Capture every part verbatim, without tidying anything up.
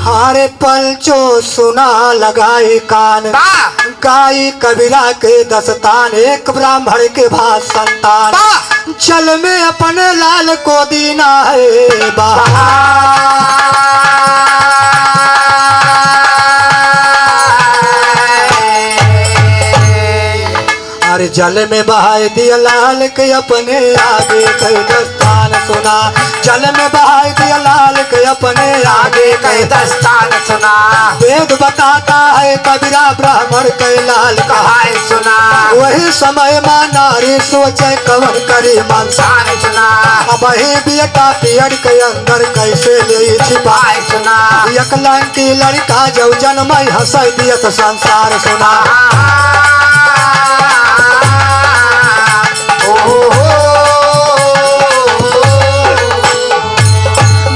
हारे पलचो सुना लगाई कान। बा। गाई कबीरा के दस्तान, एक ब्राह्मण के भात संतान। बा। जल में अपने लाल को दीना है बहार। अरे जल में बहाए दिया लाल के अपने आगे कई दस्तान सुना। जल में बहाए दिया लाल के अपने आगे कई दस्तान सुना। वेद बताता है कबीरा ब्राह्मण के लाल कहाए सुना। वही समय मा नारी सोचे कवन करी मन। तान सुना। अब ही बेटा पियड़ के अंदर कैसे ले छिपाए। तान सुना। एक लंकी लड़का जब जन्म हंसाई दियत संसार सुना। ओ हो हो।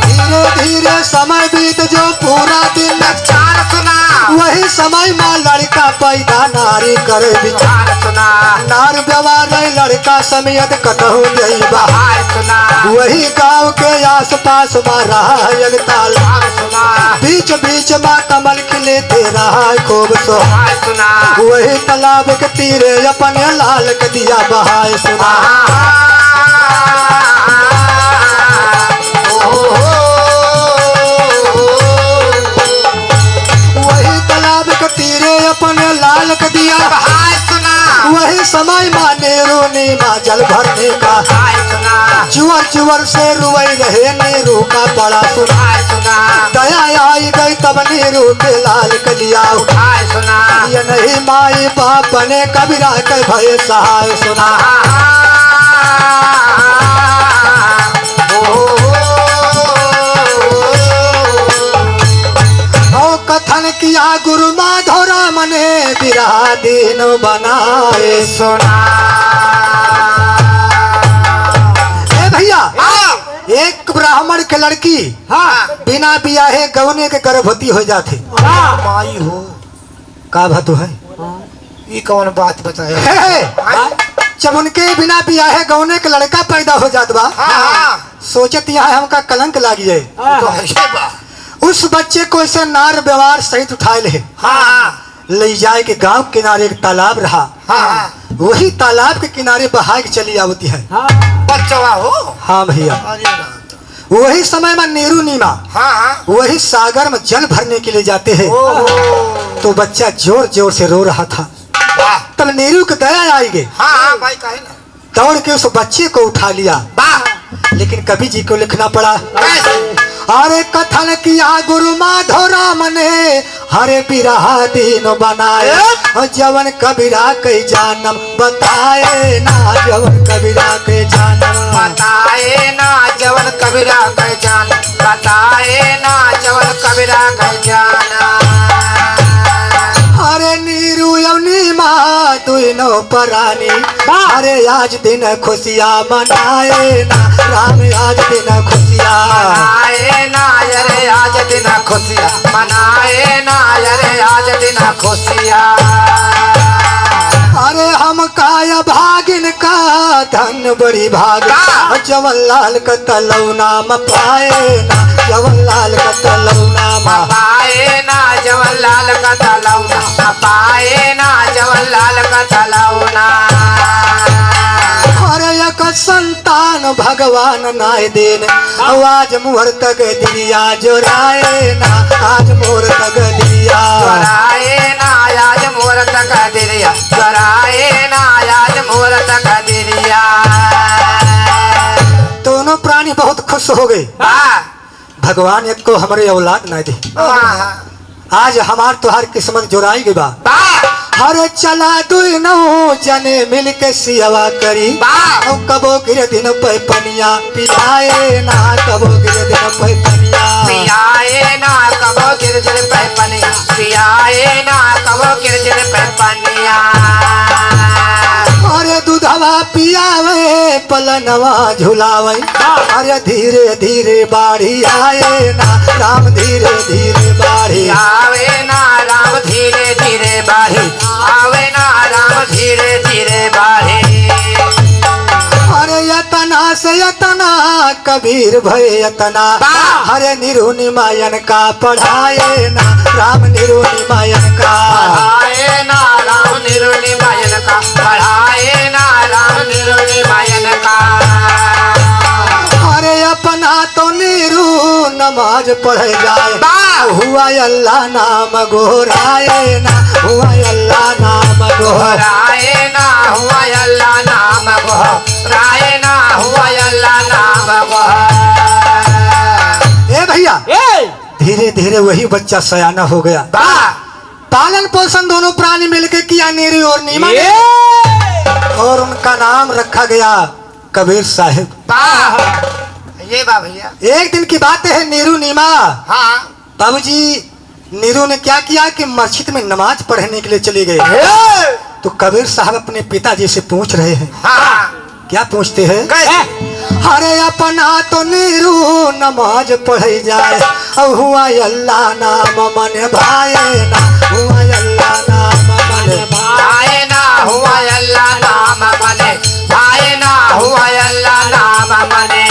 धीरे धीरे समय बीत जो पूरा दिन। तान सुना। वही समय मा लड़का पैदा नारी करे विचार। तान सुना। नार व्यवहार रहे लड़का समेत कतहु नहीं बहार। तान सुना। वही गांव के आसपास मा रहा है एक तालाब। तान सुना। बीच बीच मा कमल खिले थे रहा है खूब सो। तान सुना। वही तालाब के तीरे अपने लाल के दिया बहाए सुना। वही तालाब के तीरे अपने लाल के दिया बहाए सुना। वही समय मा नेहरू नीमा जल भरने का। बहाए सुना। जुअर जुअर से रुवई रहे नेहरू का बड़ा सुना। बहाए सुना। दया आई गई तब नेहरू के लाल के लिया। बहाए सुना। ये नहीं माई बाप बने कबीरा के भय सहाय सुना। ओ कथन किया गुरु माधो राम ने बिरहा दीन बनाए। सुना। ए भैया, हाँ। एक ब्राह्मण के लड़की, हाँ। बिना बियाहे गवने के गर्भवती हो जात है। हाँ। माई हो। का बात है? ई कौन बात बताया? हे, हे, जब उनके बिना बियाहे गौने के लड़का पैदा हो जात बा, हाँ, हाँ। सोचत यहाँ हमका कलंक लाग जाए। तो ऐसे बा। उस बच्चे को इसे नार व्यवहार सहित उठाए ले। हाँ। ले जाए के गांव किनारे एक तालाब रहा। हाँ। वही तालाब के किनारे बहाए के चली आवती है। हाँ। बच्चवा हो। हाँ भैया। अरे राम। वही समय में नेहरू नीमा हाँ, हाँ। वही सागर में जल भरने के लिए जाते हैं। ओहो। तो बच्चा जोर जोर से रो रहा था। वाह। तब नेहरू को दया आई गई। हाँ, हाँ, भाई, काहे ना? दौड़ के उस बच्चे को उठा लिया। वाह। लेकिन कवि जी को लिखना पड़ा। कैसे? अरे कथन किया गुरु माधो राम ने हरे बिरहा दीन बनाए। ए? और जवन कबीरा के जानम बताए ना, जवन कबीरा के जानम। बताए ना, जवन कबीरा के जानम। बताए ना, जवन कबीरा के जानम। अरे नीरू यवनी मा दुइनो परानी। वाह। अरे आज दिन खुशिया मनाए ना, राम आज दिन खुशिया। मनाए ना, अरे आज दिन खुशिया, मनाए ना, अरे आज दिन खुशिया। अरे हम काय भागिन का धन बड़ी भाग, का? जवन लाल का तलौना म पाए ना, जवन लाल का तलौना म पाए ना, जवन लाल का तलौना म पाए ना, जवन लाल का तलौना। अरे एक संतान भगवान नाय देन, आज मोर तकदीरिया जोराए ना, आज मोर तकदीरिया। जोराए ना, आज मोर तकदीरिया। जोराए ना, आज मोर तकदीरिया। दोनों प्राणी बहुत खुश हो गए। वाह। भगवान एक को हमरे औलाद ना दे। वाह। आज हमार तोहार किस्मत जोराई गई बा। बा। हरे चला दुइनो जने मिल के सियवा करी। बा। और कबो गिरे दिन पे पनिया पियाए ना, कबो गिरे दिन पे पनिया। पियाए ना, कबो गिरे दिन पे पनिया। पियाए ना, कबो गिरे दिन पे पनिया। अरे दूधवा पियावे पलनवा झुलावे। अरे धीरे धीरे बाढ़ी आए ना, राम धीरे धीरे बाढ़ी। आवे ना राम धीरे धीरे बाढ़ी, आवे ना राम धीरे धीरे बाढ़ी। कबीर भय यतना। वाह। हरे निरुनि मायन का पढ़ाए ना, राम निरुनि मायन का। पढ़ाए ना, राम निरुनि मायन का। पढ़ाए ना, राम निरुनि मायन का। अरे अपना तो नीरू नमाज पढ़े जाए। वाह। हुआ अल्लाह नाम गोहराए ना, हुआ अल्लाह नाम गोहराए। गोहराए ना, हुआ अल्लाह नाम गोहराए ना, हुआ अल्लाह नाम गोहराए। ए भैया, ए! धीरे धीरे वही बच्चा सयाना हो गया। वाह। पालन पोषण दोनों प्राणी मिलके किया, नीरू और नीमा ने। ए! और उनका नाम रखा गया कबीर साहब। वाह। ये बा भैया। एक दिन की बात है, नीरू नीमा, हाँ। बाबूजी, नीरू ने क्या किया कि मस्जिद में नमाज पढ़ने के लिए चले गए। हे! तो कबीर साहब अपने पिताजी से पूछ रहे हैं। हाँ। क्या पूछते हैं? कैसे? अरे अपना तो नीरू नमाज पढ़े जाए, और हुआ अल्लाह नाम मन भाए ना, हुआ अल्लाह नाम मन भाए ना, हुआ अल्लाह नाम मन भाए ना, हुआ अल्लाह नाम मन।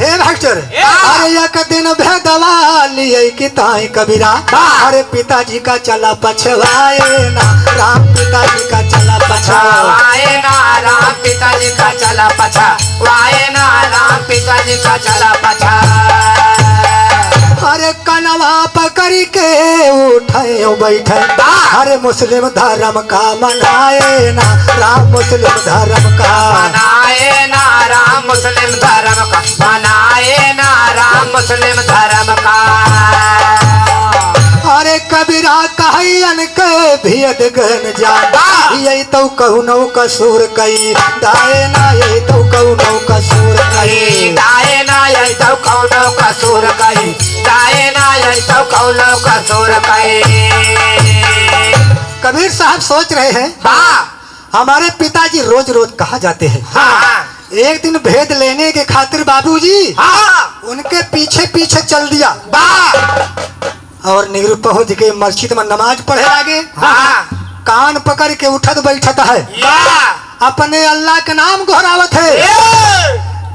ए मास्टर, ए! अरे एक दिन भेदवा लिए कि ताई कबीरा, वाह! अरे पिताजी का चला पछवाए ना, राम पिताजी का चला पछवाए। पछवाए ना, राम पिताजी का चला पछवाए ना, राम पिताजी का चला पछवाए। अरे कनवा पकड़ के उठे बैठे, वाह! अरे मुस्लिम धर्म का मनाए ना, राम मुस्लिम धर्म का। मनाए ना, राम मुस्लिम धर्म का। मनाए ना, राम मुस्लिम धर्म का। अरे कबीरा कहैयन के भेद गहन जान। वाह! यही तो कौनो कसूर कई दाए ना, यही तो कौनो कसूर कई। दाए ना, यही तो कौनो कसूर कई। दाए ना, यही तो कौनो कसूर कई। कबीर साहब सोच रहे हैं, हाँ। हमारे पिताजी रोज रोज कहाँ जाते हैं? हाँ। एक दिन भेद लेने के खातिर बाबूजी, हाँ। उनके पीछे पीछे चल दिया। वाह। और नीरू पहुंच के मस्जिद में नमाज पढ़े लागे। हाँ। कान पकड़ के उठत बैठत है। या। अपने अल्लाह के नाम गोहरावत है। ए।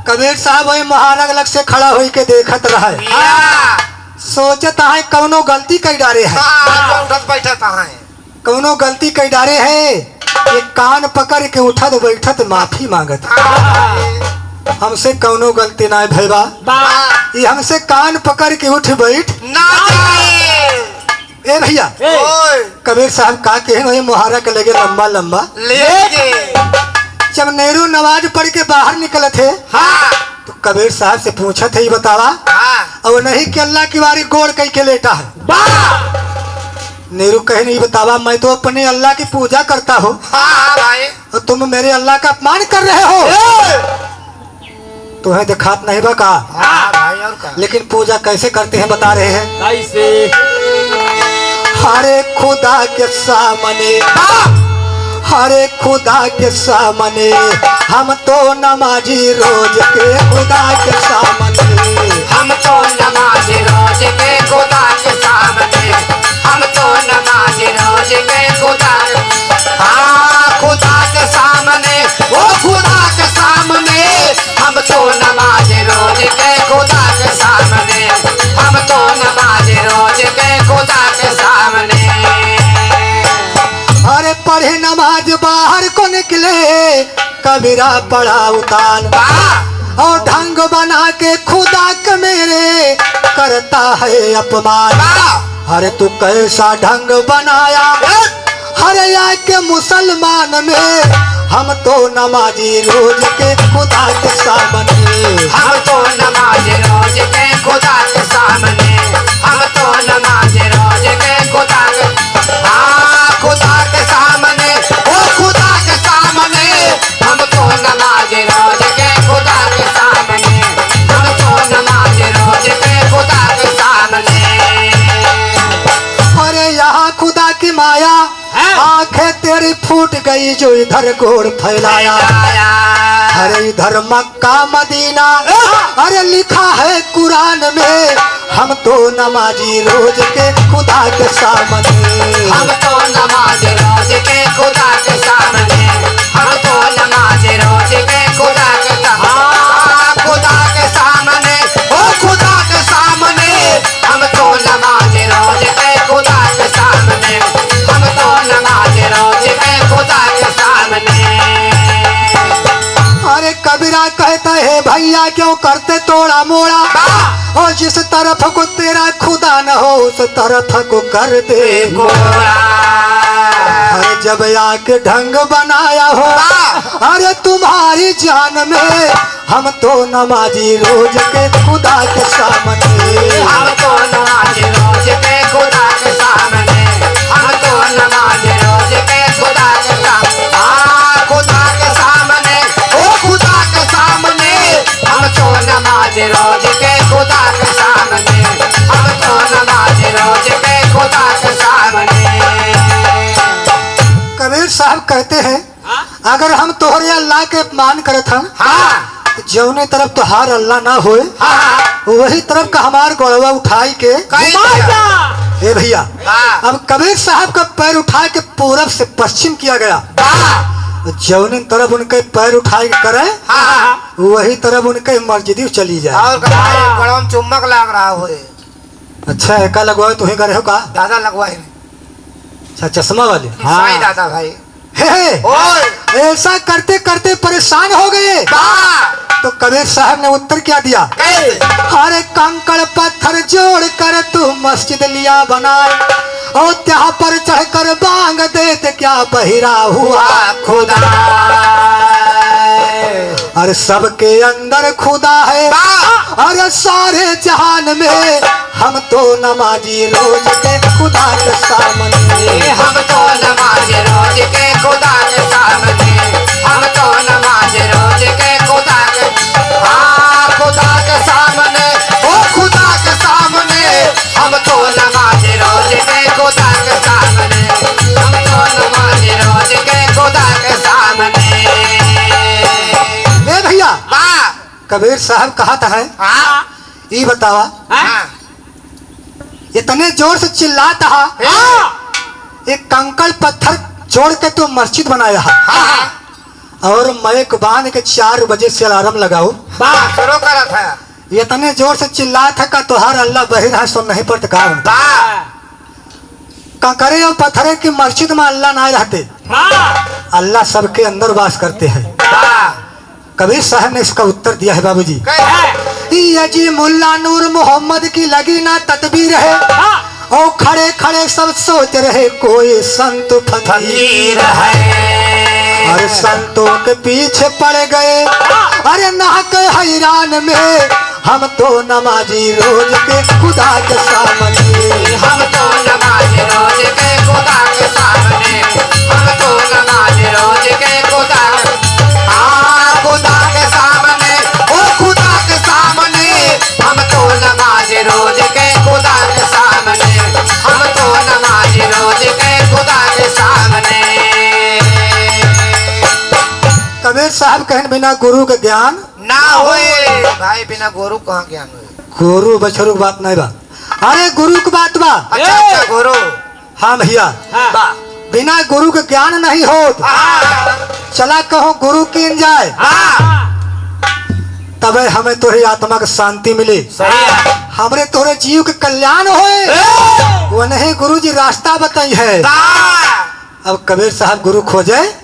कबीर साहब वही मोहारा के लग से खड़ा होई के देखत रहे। या। सोचत है कौनो गलती कई डारे है। हाँ, उठत बैठत है। कौनो गलती कई डारे है, ये कान पकड़ के उठत बैठत माफी मांगत। हमसे कौनो गलती ना है भैया। बा। ये हमसे कान पकड़ के उठ बैठ। ना जाए। ए भैया, ए। ओए। कबीर साहब का कहे वही मोहारा के लगे लंबा लंबा। लेके। जब नीरू नमाज पढ़ के बाहर निकलत है, हाँ। तो कबीर साहब से पूछत है, "ये बतावा, हाँ। और नहीं कि अल्लाह की वारी गोड़ कई के लेटा है?" बा। नीरू कहे, "नहीं बतावा, मैं तो अपने अल्लाह की पूजा करता हूँ। हाँ, हाँ भाई। और तुम मेरे अल्लाह का अपमान कर रहे हो।" ए! तुम्हें दिखात नहीं बा का? हाँ, हाँ भाई, और का? लेकिन पूजा कैसे करते हैं, बता रहे हैं। कैसे? हरे खुदा के सामने, हाँ। हरे खुदा के सामने हम तो नमाजी रोज के खुदा के सामने। हम तो नमाजी रोज के खुदा के सामने। हम तो नमाजी रोज के खुदा के, हाँ, खुदा के सामने, ओ खुदा के सामने। हम तो नमाजी रोज के खुदा के सामने। हम तो नमाजी रोज के खुदा के सामने। अरे पढ़े नमाज बाहर को निकले, कबीरा पड़ा उतान। वाह! और ढंग बना के खुदा के मेरे करता है अपमान। वाह! अरे तू कैसा ढंग बनाया, ए! अरे आके मुसलमान में, हम तो नमाजी रोज के खुदा के सामने। हम तो नमाजी रोज के खुदा के सामने। हम तो नमाजी रोज के खुदा के, हाँ, खुदा के सामने, ओ खुदा के सामने। हम तो नमाज रोज के खुदा के सामने, हम तो नमाज रोज के खुदा के सामने। अरे यहाँ खुदा की माया, हाँ। आंखें तेरी फूट गई जो इधर गोड़ फैलाया। फैलाया। अरे इधर मक्का मदीना, हाँ। अरे लिखा है कुरान में, हम तो नमाजी रोज के खुदा के सामने। हम तो नमाज रोज के खुदा के सामने। हम तो नमाज रोज के खुदा के सामने। या क्यों करते तोड़ा मोड़ा? वाह! और जिस तरफ को तेरा खुदा न हो, उस तरफ को कर दे कोड़ा। अरे जब आके ढंग बनाया हो, वाह! अरे तुम्हारी जान में हम तो नमाजी रोज के खुदा के सामने। हम तो नमाजी रोज के खुदा के सामने। हम तो नमाजी रोज के खुदा के सामने। हाँ, खुदा के सामने, ओ खुदा के सामने। हम तो नमाजी रोज के खुदा के सामने। हम तो नमाजी रोज के खुदा के सामने। कबीर साहब कहते हैं, हाँ? अगर हम तोहरे अल्लाह के अपमान करत हन, हाँ। तो जौने तरफ तोहार अल्लाह ना होए, हाँ। वही तरफ का हमार गोड़वा उठाई के कहीं घुमाई दिया। दा। ए भैया, हाँ। अब कबीर साहब का पैर उठा के पूरब से पश्चिम किया गया। हाँ। जौने तरफ उनके पैर उठाई के करे, हाँ। वही तरफ उनके मस्जिद चली जाए। और का भाई, गोड़वा में चुम्बक लाग रहा होए। अच्छा, एका लगवाए तुही करे हो का? दादा लगवाए। अच्छा, चश्मा वाले। साईं दादा भाई। हे, हे, ओए। ऐसा करते करते परेशान हो गए। का? तो कबीर साहब ने उत्तर क्या दिया? कैसे? अरे कंकड़ पत्थर जोड़ कर तू मस्जिद लिया बनाए, और त्या पर चढ़कर बांग देते क्या बहिरा हुआ खुदा। अरे सबके अंदर खुदा है, वाह! अरे सारे जहान में हम तो नमाजी रोज के खुदा के सामने। हम तो नमाजी रोज के खुदा के सामने। हम तो नमाजी रोज के खुदा के, हाँ, खुदा के सामने, ओ खुदा के सामने। हम तो नमाजी रोज के खुदा के सामने। हम तो नमाजी रोज के खुदा के सामने। ए भैया, वाह! कबीर साहब कहत है, हाँ। ई बतावा, हाँ। इतने जोर से चिल्लात हा, हाँ। एक कंकड़ पत्थर जोड़ के तू मस्जिद बनाया है, हाँ। और माइक बांध के चार बजे से अलार्म लगाओ, वाह, शुरू करत है। इतने जोर से चिल्लात है का तोहार अल्लाह बहिर है, सुन नहीं पड़त का उनका? वाह। कंकरे और पत्थरे की मस्जिद में अल्लाह ना रहते। हाँ। अल्लाह सबके अंदर वास करते हैं। हाँ। कबीर साहब ने इसका उत्तर दिया है बाबूजी। कैसे? ये जी मुल्ला नूर मोहम्मद की लगी ना तदबीर है। हाँ। और खड़े खड़े सब सोच रहे कोई संत फकीर फकीर है। अरे संतों के पीछे पड़ गए। हाँ। अरे नाहक हैरान में हम तो नमाजी रोज के खुदा के सामने। हम तो नमाजी रोज के खुदा के सामने। हम तो नमाजी रोज के खुदा के, हाँ, खुदा के सामने, ओ खुदा के सामने। हम तो नमाजी रोज के खुदा के सामने। हम तो नमाजी रोज के खुदा के सामने। कबीर साहब कहन बिना गुरु के ज्ञान ना होए। भाई, बिना गुरु कहाँ ज्ञान होए? गुरु बछरू के बात नहीं बा। अरे गुरु के बात बा। अच्छा, अच्छा, गुरु। हाँ भैया। हाँ। बा। बिना गुरु के ज्ञान नहीं होत। हाँ। चला कहूँ गुरु कीन जाए। हाँ। तबे हमें तोहरी आत्मा के शांति मिली। सही है। हमरे तोहरे जीव के कल्याण होए। ए! वो नहीं गुरु जी रास्ता बताई है। बा। अब कबीर साहब गुरु खोजे।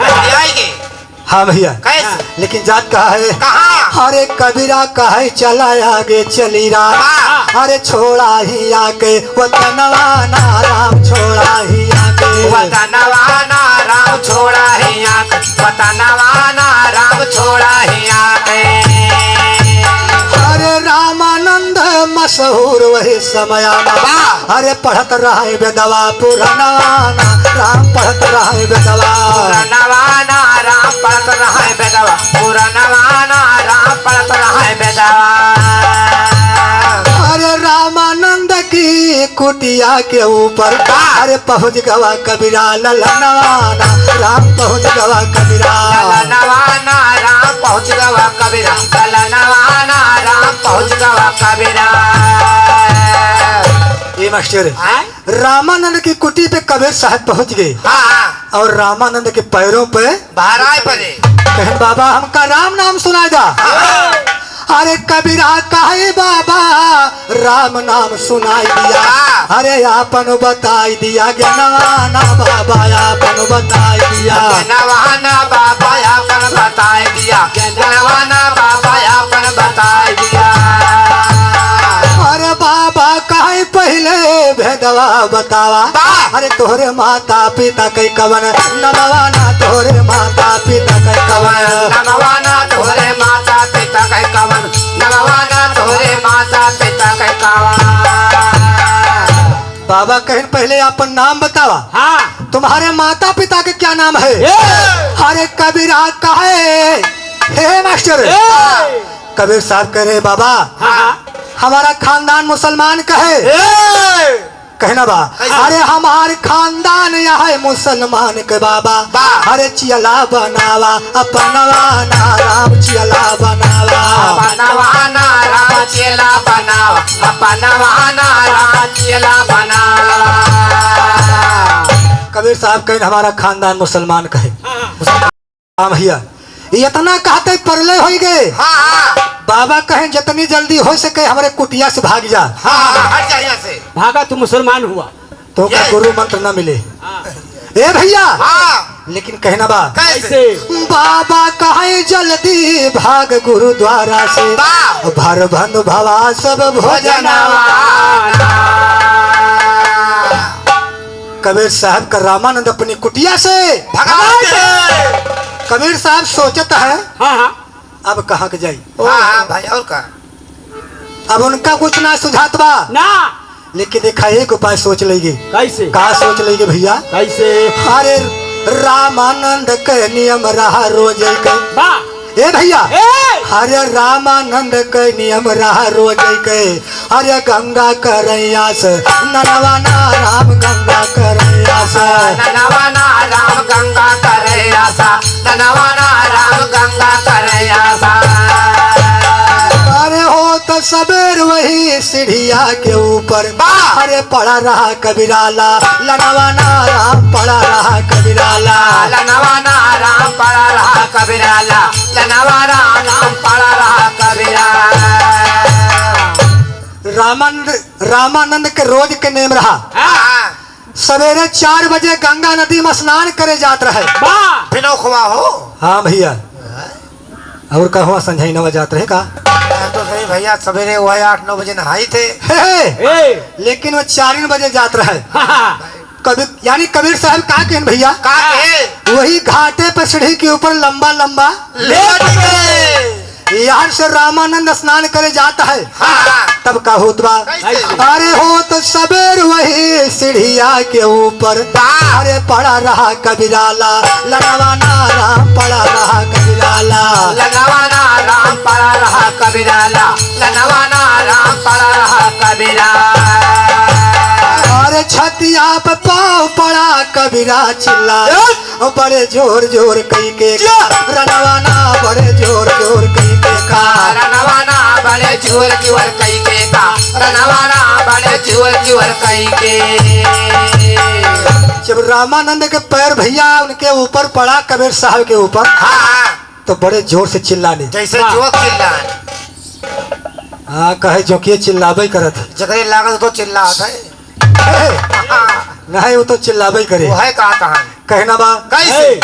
हाँ, ले आएंगे। हाँ भैया। कैसे? लेकिन जात कहाँ है? कहाँ? अरे कबीरा कहे चला आगे चली राम। वाह। अरे छोड़ा ही आके वतनवा ना राम, छोड़ा ही आके। वतनवा ना राम, छोड़ा ही आके। वतनवा ना राम, छोड़ा ही आके। अरे रामानंद मशहूर वही समया में। वाह। अरे पढ़त रहे बेदवा पुरनवा ना, राम पढ़त रहे बेदवा। पुरनवा ना, राम पढ़त रहे बेदवा। पुरनवा ना, राम पढ़त रहे बेदवा। अरे रामानंद की कुटिया के ऊपर, वाह। अरे पहुँच गवा कबीरा ललनवा ना, राम पहुँच गवा कबीरा। ललनवा ना, राम पहुँच गवा कबीरा। ललनवा ना, राम पहुँच गवा कबीरा। ये मास्टर, आय? रामानंद की कुटी पे कबीर साहब पहुँच गए। हाँ, हाँ। और रामानंद के पैरों पे बाहर आए पड़े। कहें, "बाबा, हमका राम नाम सुनाई दा।" हाँ। अरे कबीरा कहे, "बाबा, राम नाम सुनाई दिया।" हाँ। अरे आपन बताई दिया, ज्ञानवाना बाबा, आपन बताई दिया। ज्ञानवाना बाबा, आपन बताई दिया। ज्ञानवाना बाबा, बतावा। वाह। अरे तोहरे माता पिता कै कवन नमवा ना, तोहरे माता पिता कै कवन। नमवा ना तोहरे माता पिता कै कवन, नमवा ना तोहरे माता पिता कै कवन। बाबा कहिन पहले आपन नाम बतावा। हाँ। तुम्हारे माता पिता के क्या नाम है? ए। अरे कबीरा कहे, हे मास्टर। ए। कबीर साहब कह रहे, बाबा, हाँ, हाँ। हमारा खानदान मुसलमान का है। ए। कहना बा, कैसे? अरे हमार खानदान यह है मुसलमान के बाबा। बा। अरे चियला बनावा, अपनवा ना राम चियला बनावा। अपनवा ना राम चियला बनावा, अपनवा ना राम चियला बनावा। कबीर साहब कहिन हमारा खानदान मुसलमान का है। हाँ, हाँ। राम भैया, ये इतना कहते परलय होई गए। हाँ, हाँ। बाबा कहें, "जितनी जल्दी हो सके हमरे कुटिया से भाग जा।" हाँ, हाँ, हट जा यहाँ से। भागा, तू मुसलमान हुआ। तो का ये गुरु मंत्र न मिले। हाँ। ए भैया, हाँ। लेकिन कहना बा, कैसे? बाबा कहें, "जल्दी भाग गुरुद्वारा से, बा। भर भन भवा सब भोजनवा।" भोजनवा। कबीर साहब का रामानंद अपनी कुटिया से भगा दे। कबीर साहब सोचत है, हाँ, हाँ। अब कहाँ के जाई? हाँ, हाँ, भाई, और का? अब उनका कुछ ना सुझात बा। ना। लेकिन देखा, एक उपाय सोच लेंगे। कैसे? का सोच लेंगे भैया? कैसे? अरे, रामानंद के नियम रहा रोज के। बा। ए भैया, ए! अरे रामानंद के नियम रहा रोज के, अरे गंगा करैया से ननवाना राम गंगा करैया से। ननवाना राम गंगा करैया से, ननवाना राम गंगा करैया से। अरे हो तो सबेर वही सीढ़िया के ऊपर, बा। अरे पड़ा रहा कबीराला, लनवाना राम पड़ा रहा कबीराला। लनवाना राम पड़ा रहा कबीराला, लनवाना राम पड़ा रहा कबीराला। रामानंद, रामानंद के रोज के नेम रहा। हाँ। सवेरे चार बजे गंगा नदी में स्नान करे जात रहे। बा। बिनो खुआ हो। हाँ भैया। और कहवा संझई नवा जात रहे का? हम तो सही भैया, सवेरे वह आठ नौ बजे नहाई थे। हे, हे। ए। लेकिन वो चार बजे जात रहे। हाँ, हाँ। कबीर, यानी कबीर साहब का कहन भैया? का कहे? वही घाटे पे सीढ़ी के ऊपर लंबा लंबा लेट गए। यहाँ से रामानंद स्नान करे जात है। हाँ। तब का होत बा? कैसे? अरे हो तो सबेर वही सीढ़िया के ऊपर। बा। अरे पड़ा रहा कबीराला, लनवाना राम पड़ा रहा कबीराला। लनवाना राम पड़ा रहा कबीराला, लनवाना राम पड़ा रहा कबीरा। अरे छतिया पे पाँव पड़ा कबीरा चिल्ला। ए? बड़े जोर जोर कई के का, रनवाना बड़े जोर जोर कई के का। रनवाना बड़े जोर जोर कई के का, रनवाना बड़े जोर जोर कई के। जब रामानंद के पैर भैया उनके ऊपर पड़ा कबीर साहब के ऊपर, हाँ। तो बड़े जोर से चिल्लाने। जैसे हाँ। जोक चिल्लाए। हाँ, कहे जोकिए चिल्लाबे करत है। जकरे लागत तो चिल्लात है। ए, नहीं, वो तो चिल्लाबे करे। वो है का कहानी? कहना बा? कैसे?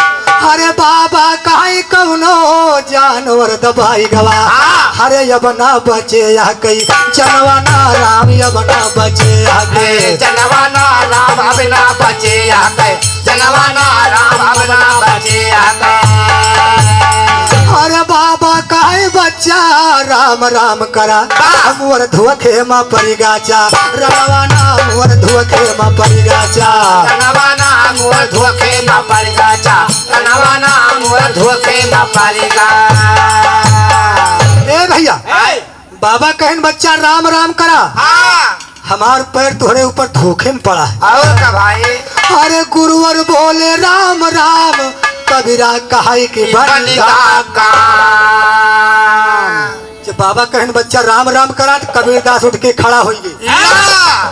अरे बाबा, काहे कौनो जानवर दबाई गवा? हाँ। अरे अब ना बचे यह कई जनवाना राम, अब ना बचे यह कई। अरे जनवाना राम, अब ना बचे यह कई। जनवाना राम, अब ना बचे यह कई। अरे बाबा, काहे बच्चा राम राम करा? बा। मोर धोखे मा परी गाचा, रनवाना मोर धोखे मा परी गाचा। रनवाना मोर धोखे मा परी गाचा, रनवाना मोर धोखे मा परी गा। ए भैया, ए। बाबा कहन बच्चा राम राम करा। हाँ। हमार पैर तोहरे ऊपर धोखे में पड़ा है। और का भाई? अरे गुरुवर बोले राम राम, कबीरा कहाई कि कि बन बन गा गा काम। जब बाबा कहन बच्चा राम राम करा तो कबीरदास उठ के खड़ा होई गए। या।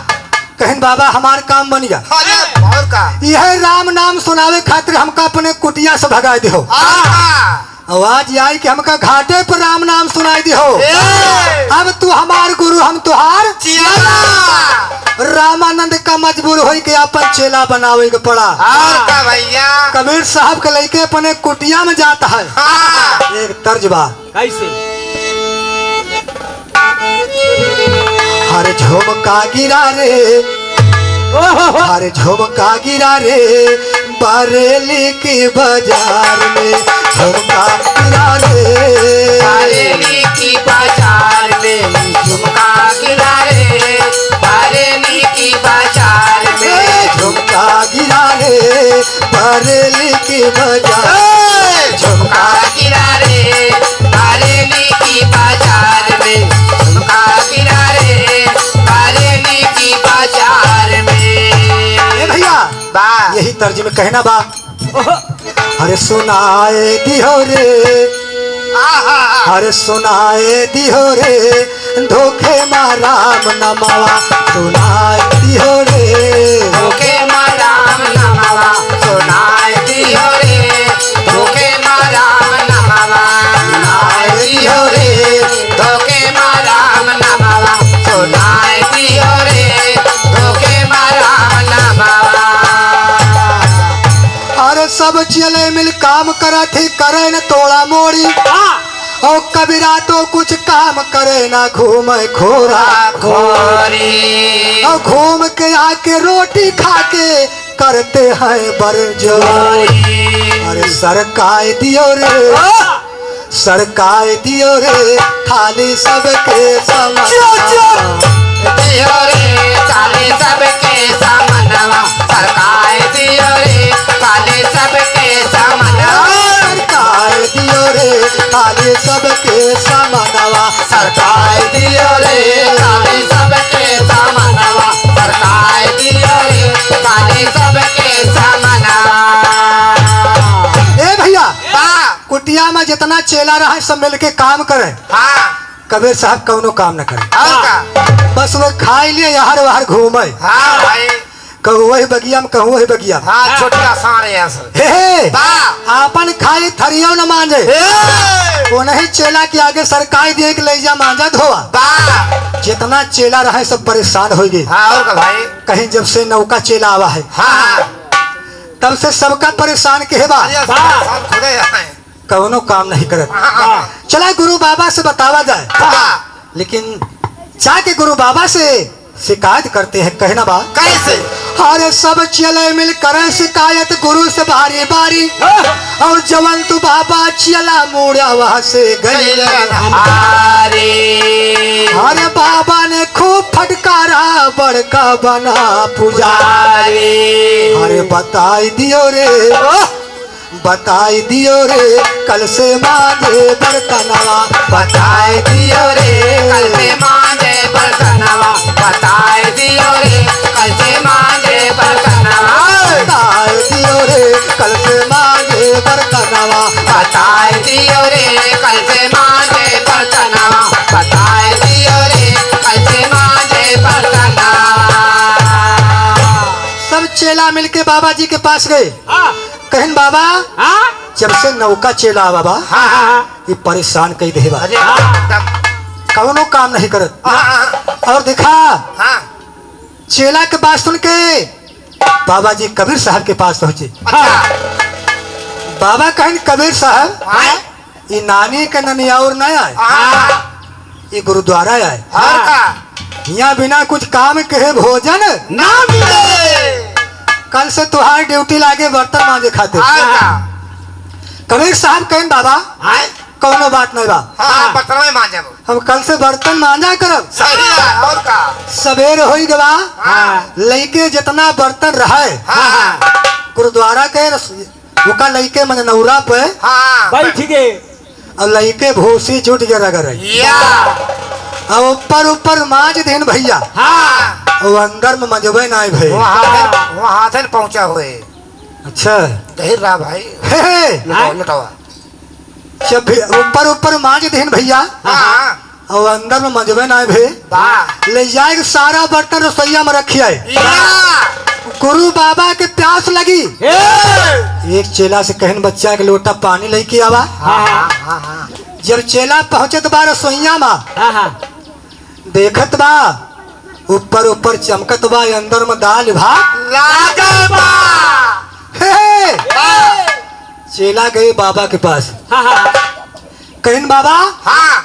कहन बाबा हमार काम बन गया। अरे और का? यह राम नाम सुनावे खातिर हमका अपने कुटिया से भगाए दिहो। आहा। आवाज आई कि हमका घाटे पर राम नाम सुनाई दिहो। ए! अब तू हमार गुरु, हम तुहार चेला। रामानंद का मजबूर होई के अपन चेला बनावे के पड़ा। और का भैया? कबीर साहब के लइके अपने कुटिया में जात है। हाँ। एक तर्ज बा। कैसे? हर झुमका गिरा रे, ओहो। अरे झुमका गिरा रे बरेली की बाजार में, झुमका गिरा रे। बरेली की बाजार में झुमका गिरा रे, बरेली की बाजार में। ए, झुमका गिरा रे बरेली की बाजार। ए, झुमका गिरा रे बरेली की बाजार में, झुमका गिरा रे बरेली की बाजार में। ए भैया, बा। यही तर्ज में कहना बा। ओहो। अरे सुनाए दियो रे, आहा। अरे सुनाए दियो रे, धोखे मा राम नमवा सुनाए दियो रे। धोखे मा राम नमवा सुनाए दियो रे, धोखे मा राम नमवा सुनाए दियो रे, धोखे मा राम नमवा सुनाए दियो रे, धोखे मा राम नमवा। अरे सब चेले मिल काम करत ही, करे न तोड़ा मोड़ी। हाँ। और कबीरा तो कुछ काम करे ना, घूमे खोरा खोरी। और घूम के आके रोटी खा के करते हैं बरजोरी। अरे सरकाए दियो रे, हाँ। सरकाए दियो रे थाली सबके समनवा। दियो रे थाली सबके समनवा, सरकाए दियो रे थाली सबके समनवा। सरकाए दियो रे थाली सबके समनवा। सरकाए दियो रे थाली सबके समनवा, सरकाए दियो रे थाली सबके समनवा। ए भैया, बा। कुटिया में जितना चेला रहे, सब मिलके काम करे। हाँ। कबीर साहब कौनो काम न करे। और का? बस वो खाए लिए, यहर वहर घूमे। हाँ भाई। कहूँ वही बगिया में, कहूँ वही बगिया में। हाँ, छोटका साँड़ है असल। हे, हे। बा। आपन खाली थरियो न मांजे। हे। वो नहीं चेला के आगे सरकाई दिए कि ले जा मांजा धोवा। बा। जितना चेला रहे, सब परेशान हो गए। हाँ, और का भाई? कहीं जब से नौका चेला आवा है, हाँ, हाँ। तब से सबका परेशान के है बा। अरे, बा। परेशान खुदे हैं। कौनो काम नहीं करत। हाँ, हाँ। चला गुरु बाबा से बतावा जाए। हाँ। लेकिन जाके गुरु बाबा से शिकायत करते हैं, कहना बा। कैसे? अरे सब चेले मिल करे शिकायत गुरु से बारी बारी। हाँ। और जवन तू बाबा चेला मुड़ा वहाँ से गई। अरे। अरे बाबा ने खूब फटकारा बड़का बना पुजारी। अरे बताई दियो रे। हाँ। बताई दियो रे, कल से मांजे बर्तनवा। बताई दियो रे, कल से मांजे बर्तनवा। बताई दियो रे, कल से मांजे बर्तनवा। बताई दियो रे, कल से मांजे बर्तनवा। बताई दियो रे, कल से मांजे बर्तनवा। बताई दियो रे, कल से मांजे बर्तनवा। सब चेला मिलके बाबा जी के पास गए। हाँ। कहिन, "बाबा, हाँ? जब से नौका चेला आवा बा, हाँ, हाँ, हाँ। ये परेशान कई देहे बा। अरे, हाँ। एकदम। कौनो काम नहीं करत।" हाँ, हाँ, हाँ। और देखा, हाँ। चेला के बात सुन के बाबा जी कबीर साहब के पास पहुँचे। अच्छा। बाबा कहिन, "कबीर साहब, हाँ। ये नानी के ननियाउर ना आए।" हाँ। ये गुरुद्वारा आए। हाँ का? हियाँ बिना कुछ काम कहे भोजन ना मिले। कल से तुहार ड्यूटी लागे बर्तन मांजे खातिर। हाँ का? कबीर साहब कहिन, "बाबा, हाँ? कौनो बात नहीं बा। हाँ, हाँ। बर्तन में मांजे वो। हम कल से बर्तन मांजा करब।" सही है, और का? सबेर होई गवा। हाँ। लइके जितना बर्तन रहे, हाँ, हाँ। गुरुद्वारा के रस-, ओका लइके मननौरा पे हाँ। बैठ गए। और लइके भूसी जुट के रगड़ रही। या। और ऊपर ऊपर मांज देन भैया। हाँ। वो अंदर में मंजबे ना भई। वहाँ हाथन, वहाँ हाथन पहुँचा हुए। अच्छा। गहिर रहा भाई। हे, हे। लुटावा, हाँ। लुटावा। जब भी ऊपर ऊपर मांज देन भैया। हाँ। और अंदर में मंजबे ना भई। वाह। ले जाए के सारा बर्तन रसोईया में रखी आए। या। गुरु बाबा के प्यास लगी। हे। एक चेला से कहिन, "बच्चा, एक लोटा पानी लेके आवा।" हाँ, हाँ, हाँ, हाँ। जब चेला पहुँचत बा रसोईया में, हाँ, हाँ। देखत बा, ऊपर ऊपर चमकत बा, अंदर में दाल भात लागल बा। हे, हे। हाँ। चेला गए बाबा के पास। हाँ, हाँ। कहिन, "बाबा, हाँ।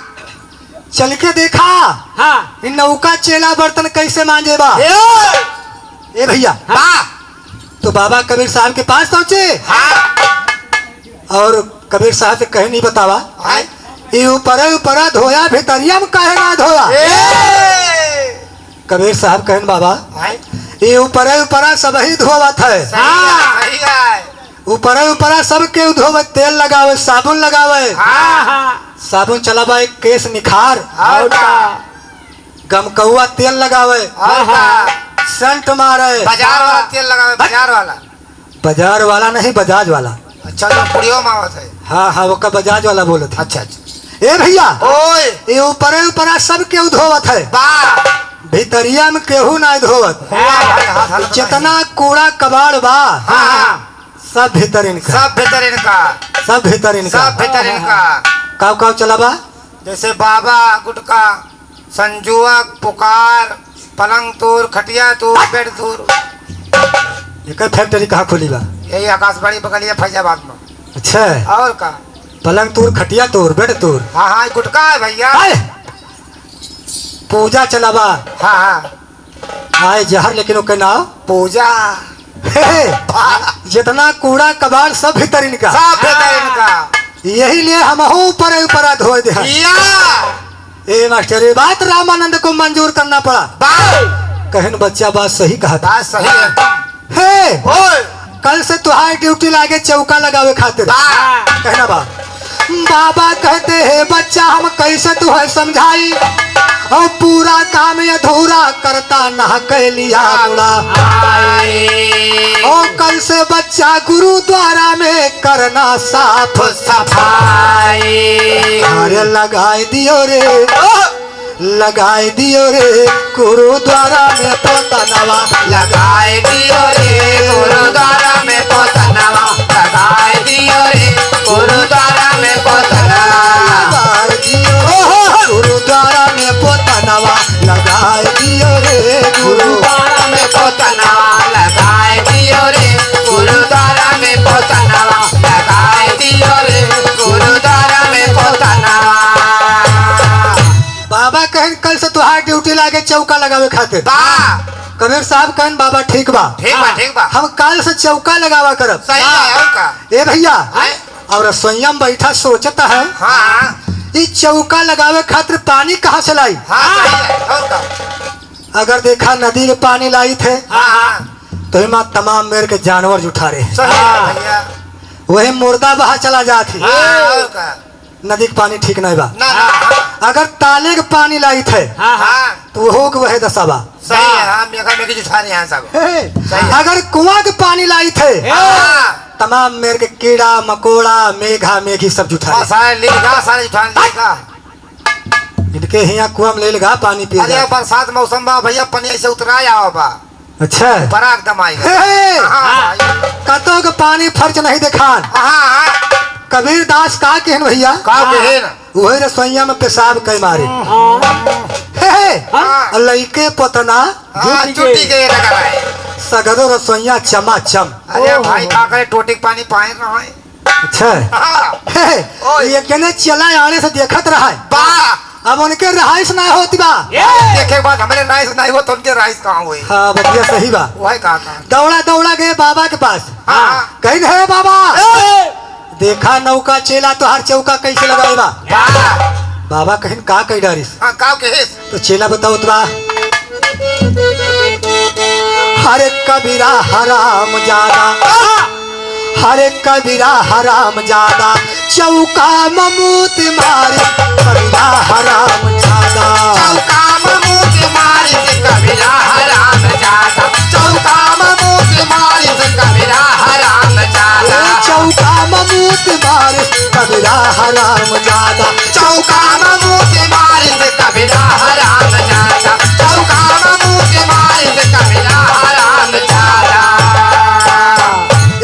चल के देखा, हाँ। इन नौका चेला बर्तन कैसे मांजे बा?" ए! ए भइया, हाँ। तो बाबा कबीर साहब के पास पहुँचे हाँ। और कबीर साहब से कहे नहीं बतावा। हाँ। ये ऊपरे ऊपरा धोया, भितरिया में काहे ना धोया? ए! कबीर साहब कहन बाबा, हाँ। ये ऊपरे ऊपरा सबही धोवत है। सही है, हाँ। सही है। ऊपरे ऊपरा सब केहू धोवे, तेल लगावे, साबुन लगावे। हाँ, हाँ। साबुन चलावा, एक केस निखार। और का? गमकौआ तेल लगावे। और का? सेंट मारे। बाजार वाला तेल लगावे, बाजार वाला। बाजार वाला नहीं, बजाज वाला। अच्छा, तो पुड़ियो में आवत है। हाँ, हाँ, ओका बजाज वाला बोलत है। अच्छा, अच्छा। ए भइया, ओए। ये ऊपरे ऊपरा सब केहू धोवत है। बा। भितरिया में केहू ना धोवत। वाह भाई, हाथ हल्का जितना कूड़ा कबाड़ बा, हाँ, हाँ। सब भीतर इनका। सब भीतर इनका। सब भीतर इनका। सब भीतर इनका। काव काव चलावा? जैसे बाबा, गुटखा, संजुआ, पुकार, पलंग तूर, खटिया तूर, बेड तूर। एकर फैक्ट्री कहाँ खुली बा? यही आकाशवाणी बगलिया फैजाबाद में। अच्छा। और का? पलंग तूर, खटिया तूर, बेड तूर। हाँ, हाँ, गुटखा है भइया। आए! पूजा चलावा। हाँ, हाँ। आए जहर लेकिन ओके नाव पूजा। हे, हे, जितना कूड़ा कबाड़ सब भीतर इनका। सब भीतर इनका। यही लिए हमहू ऊपर ऊपरा धोए दे हैं। या। ए मास्टर, ये बात रामानंद को मंजूर करना पड़ा। बा। कहन बच्चा बात सही कहा था। बात सही है। हे, ओए। कल से तुहार ड्यूटी लागे चौका लगावे खातिर। बा। कहना बा। बाबा कहते हैं, "बच्चा, हम कैसे तुहै समझाई? और पूरा काम अधूरा करता नह कैलिया मुड़ा। आए। और कल से बच्चा गुरुद्वारा में करना साफ सफाई।" अरे लगाए दियो रे। ओह। लगाए दियो रे गुरुद्वारा में पोतनवा। लगाए दियो रे गुरुद्वारा में पोतनवा। लगाए दियो रे गुरुद्वारा में पोतनवा। लगाए दियो रे गुरुद्वारा में पोतनवा। लगाए दियो रे गुरु गुरुद्वारा में पोतनवा। लगाए दियो रे गुरुद्वारा में पोतनवा। लगाए दियो रे गुरुद्वारा में पोतनवा। बाबा कहन, "कल से तुहार ड्यूटी लागे चौका लगावे खातिर।" बा। कबीर साहब कहन, "बाबा, ठीक बा। ठीक बा, ठीक बा। हम कल से चौका लगावा करब।" सही है, और का? ए भइया, हैं? और रसोइया में बैठा सोचत है, हाँ। "ई चौका लगावे खातिर पानी कहाँ से लाई?" हाँ, सही है, और का? अगर देखा नदी के पानी लाइत है, हाँ, हाँ। तो एमा तमाम मेर के जानवर जुठारे हैं। सही है, भइया। वही मुर्दा बहा चला जात है। हाँ, और का? नदी के पानी ठीक नहीं बा। ना, ना। अगर ताले के पानी लाइत है, हाँ, हाँ। हाँ। तो वहू के वहे दशा बा। सही है, हाँ, मेघा मेघी जुठारे हैं सब। हे, सही है। अगर कुआं के पानी लाइत है, हाँ। तमाम मेर के कीड़ा, मकोड़ा, मेघा, मेघी सब जुठारे। हाँ, सारे लीलगा, सारे जुठारे लीलगा। इनके हियाँ कुआं में लीलगा पानी पिए अरे, जात। बरसात मौसम बा भइया, पनिया से उतराय आवा बा। अच्छा। बड़ा एकदम आई हे, हे। हाँ, हाँ। कतौ के पानी फर्च नहीं देखान। हाँ, हाँ। कबीर दास का कहन भइया? का कहन? उहे रसोइया में पेशाब कइ मारे। हाँ। हे, हे। हाँ। लइके पोतना। हाँ, जुटी जुटी के। के लगा रहे। सगरो रसोइया चमाचम। अरे ओहो। भाई, का करे, टोटी के पानी पाए ना है। अच्छा। हाँ। हे, हे। ओए। ये केने चला आने से देखत रहा है। बा। अब उनके रहाइश ना होती बा। देखे के बाद हमरे रहाइश नहीं हो तो उनके रहाइश कहाँ हुई? हाँ, बतिया सही बा। वही कहा था। दौड़ा दौड़ा गए बाबा के पास। हाँ। कहिन, "हे बाबा, ए! देखा नौका चेला तोहार चौका कैसे लगाए बा?" बा। बाबा कहिन, "का कहि डारिस?" हाँ, का कहिस? तो चेला बतावत बा, "हरे कबीरा हराम जादा, हरे कबीरा हराम जादा, चौका में मूत मारी, कबीरा हराम जादा।" चौका में मूत मारी, कबीरा हराम जादा, चौका में मूत मारी, कबीरा हराम जादा। ए, चौका में मूत मारी, कबीरा हराम जादा। चौका में मूत मारिस कबीरा हराम जादा, चौका में मूत मारिस कबीरा हराम जादा।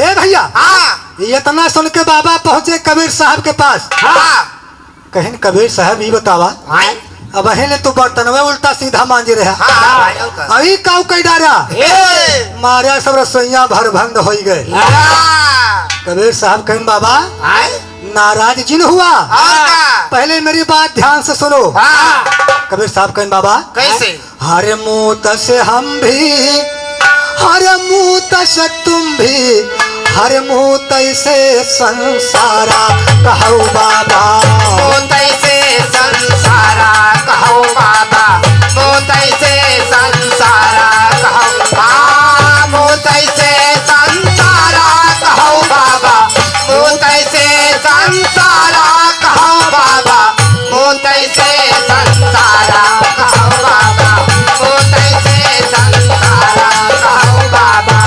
ए भइया, हाँ। इतना सुन के बाबा पहुँचे कबीर साहब के पास। हाँ। कहिन, "कबीर साहब, ई बतावा, हाँ। अबहीं ले तू बर्तनवे उल्टा सीधा मांजे रहा। हाँ, हाँ, भाई, और का? अभी काऊ कइ डारा?" ए। मारे सब रसोइया भरभंड होइ गए। हाँ। कबीर साहब कहिन, "बाबा, हाँ। नाराज जिन हुआ। और का? पहले मेरी बात ध्यान से सुनो।" हाँ। कबीर साहब कहिन, "बाबा, कैसे? हरे मूत से हम भी हर मूत से तुम भी, हर मूत से संसारा कहौ बाबा। मूत से संसारा कहौ बाबा, मूत से संसारा कहौ, हाँ, मूत से संसारा कहौ बाबा, मूत से संसारा कहौ बाबा, मूत से संसारा कहौ बाबा, मूत से संसारा कहौ बाबा।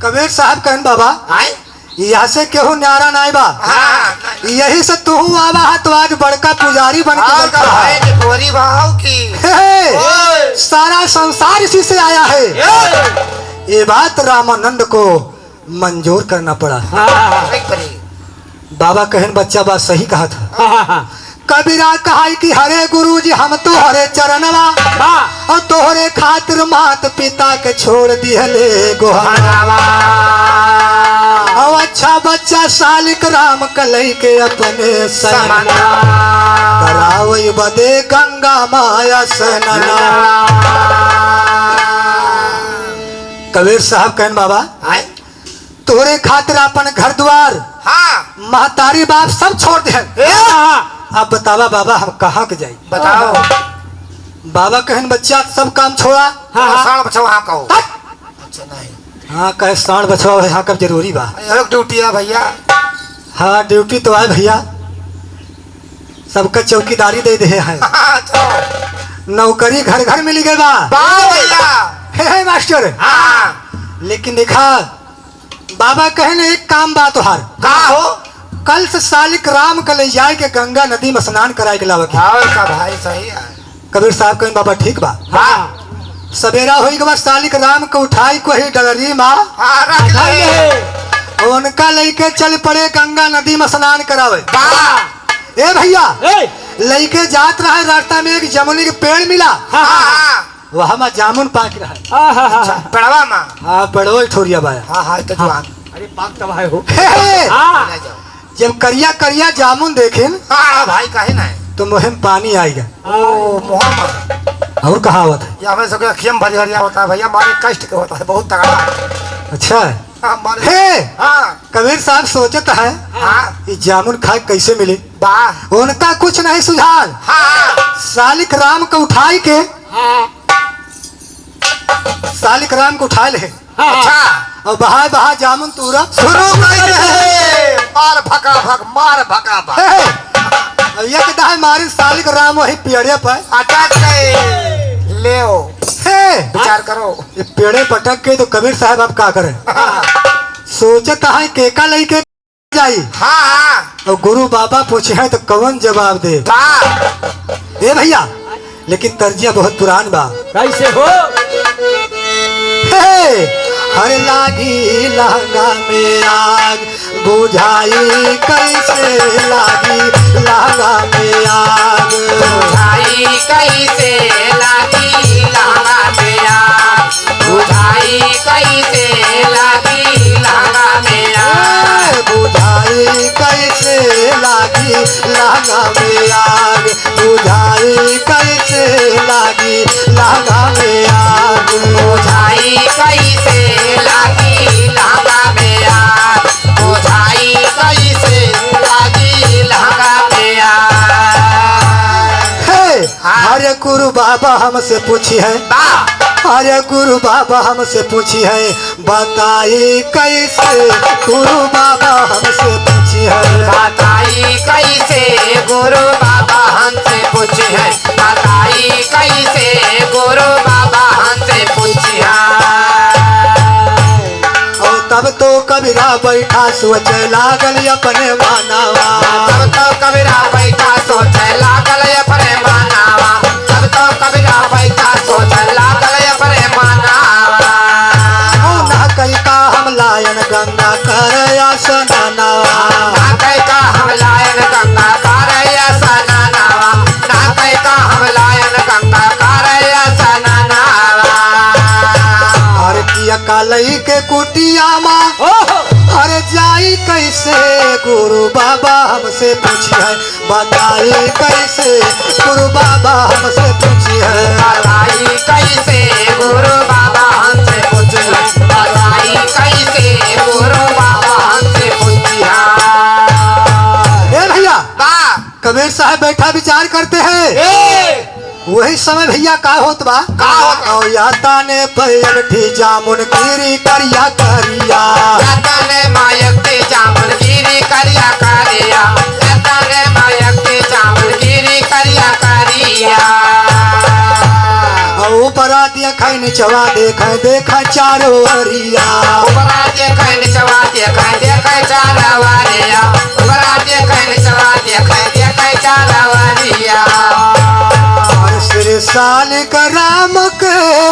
कबीर साहब कहन बाबा, आय? यहाँ से केहू न्यारा नाई बा। हाँ। यही से तुहू आवा है तो आज बड़का पुजारी बन के और बैठा का है। भाई, गोरी भाव की। हे, हे, ओए। सारा संसार इसी से आया है। ए। ये बात रामानंद को मंजूर करना पड़ा। हाँ। एक परी। बाबा कहन, "बच्चा बात सही कहा था।" हाँ, हाँ, हाँ। कबीरा कहा कि, "हरे गुरु जी, हम तो हरे चरणवा हाँ। और तोहरे खातिर मात पिता के छोड़ दिहले गोहनवा। भगवान। और अच्छा बच्चा सालिक राम कलई के अपने समनवा। समनवा। करावई बदे गंगा माया सननवा।" कबीर साहब कहन, "बाबा, आय? तोरे खातिर अपन घर द्वार, हाँ। महतारी बाप सब छोड़ दे हैं। ए! अब बतावा बाबा, हम कहाँ के जाई?" बताओ। बाबा कहन, "बच्चा, सब काम छोड़ा।" हाँ, हाँ। साढ़ बछवा हाँ कहो। तक। अच्छा, नहीं। हाँ, कहे साढ़ बछवा है, हाँ, कब जरूरी बा? एक ड्यूटी है भैया। हाँ, ड्यूटी तो आए भैया, सबका चौकीदारी दे दे हैं। अच्छा। नौकरी घर घर मिल गए बा। वाह भैया। हे, हे मास्टर। हाँ। लेकिन देखा, बाबा कहन, "एक काम बा तोहार।" का हो? "कल से सालिक राम का ले जाए के गंगा नदी में स्नान कराए के लावे के।" और का भाई, सही है। कबीर साहब कहन, "बाबा ठीक बा।" हाँ। सवेरा होई के बाद सालिक राम के उठाई को ही डलरी माँ। हाँ, रख ले। उनका लेके चल पड़े गंगा नदी में स्नान करावे। वाह। ए भैया, ए। लेके जात रहे, रास्ता में एक जमुनी के पेड़ मिला। हाँ, हाँ। वहाँ में जामुन पाक रहा। हाँ, हाँ, हाँ, अच्छा, हाँ। पेड़वा में? हाँ, पेड़वा ही ठोरिया बाया। हाँ, हाँ, तो हाँ। जवान। अरे, पाक तबाह हो। हे, हे। हाँ। ले जाओ। जब करिया करिया जामुन देखिन, हाँ, हाँ, भाई, काहे ना है? तो मुँह में पानी आइगा। ओ, मुँह में। और कहावत है। ये हमें सबके अखिया में भरी हरिया होता है भैया, मारे कष्ट के होता है, बहुत तगड़ा। अच्छा है। हाँ, मारे। हे! हाँ। कबीर साहब सोचत है, हाँ। ये जामुन खाए कैसे मिले? वाह। उनका कुछ नहीं सुझाल। हाँ। सालिक राम को उठाई के, हाँ। सालिक राम को उठाए ले। हाँ। अच्छा। और बहाए बहाए जामुन तूरा शुरू कर दे। मार भका भक, मार भका भक। हे, हे। और ये कहता है मारी सालिक राम वही पेड़े पर। अटक गए। ले ओ। हे। विचार करो। ये पेड़े पटक के तो कबीर साहब आप का करें? हाँ। सोचत है केका लइके जाई। हाँ, हाँ। और गुरु बाबा पूछे हैं तो कवन जवाब दे? हाँ। ए भैया, लेकिन तर्जिया बहुत पुरान बा। कैसे हो? हे, हर लागी लहंगा में आग, बुझाई कैसे लागी लहंगा में आग। बुझाई कैसे लागी लहंगा में आग। बुझाई कैसे लागी लहंगा में आग। ए, बुझाई कैसे लागी लहंगा में आग। बुझाई कैसे लागी लहंगा में आग। बुझाई कैसे लागी लहंगा में आग। बुझाई कैसे लागी लहंगा में आग। हे, हाँ। अरे गुरु बाबा हमसे पूछी है। बा। अरे गुरु बाबा हमसे पूछी है। बताई कैसे गुरु बाबा हमसे पूछी है। बताई कैसे गुरु बाबा हमसे पूछी है। बताई कैसे गुरु बाबा हमसे पूछी है। और तब तो कबीरा बैठा सोचे लागल अपने मानवा। तब तो कबीरा बैठा सोचे लागल अपने मानवा। तब तो कबीरा बैठा सोचे लागल अपने मानवा। ओ ना कई का हम लायन गंगा करे स्नानवा। ना कई का हम लायन गंगा करे स्नानवा। ना कई का हम लायन गंगा करे स्नानवा। अरे किया कालई के कुटिया मा, ओहो। अरे जाई कैसे गुरु बाबा हमसे पूछी है। बताई कैसे गुरु बाबा हमसे पूछी है। बताई कैसे गुरु बाबा बताई कैसे गुरु बाबा हमसे पूछिया। ए भैया, बा। कबीर साहब बैठा विचार करते हैं। ए! वही समय भैया का होत बा? का होत बा? और या ताने पे एक ठी जामुन गिरी करिया करिया। या ताने मायक ठी जामुन गिरी करिया करिया। या ताने मायक ठी जामुन गिरी करिया करिया। और ऊपरा देखै निचवा देखै, देखै चारो ओरिया। ऊपरा देखै निचवा देखै, देखै चारो ओरिया। ऊपरा देखै निचवा देखै, देखै चारो ओरिया। और श्री सालिक राम के,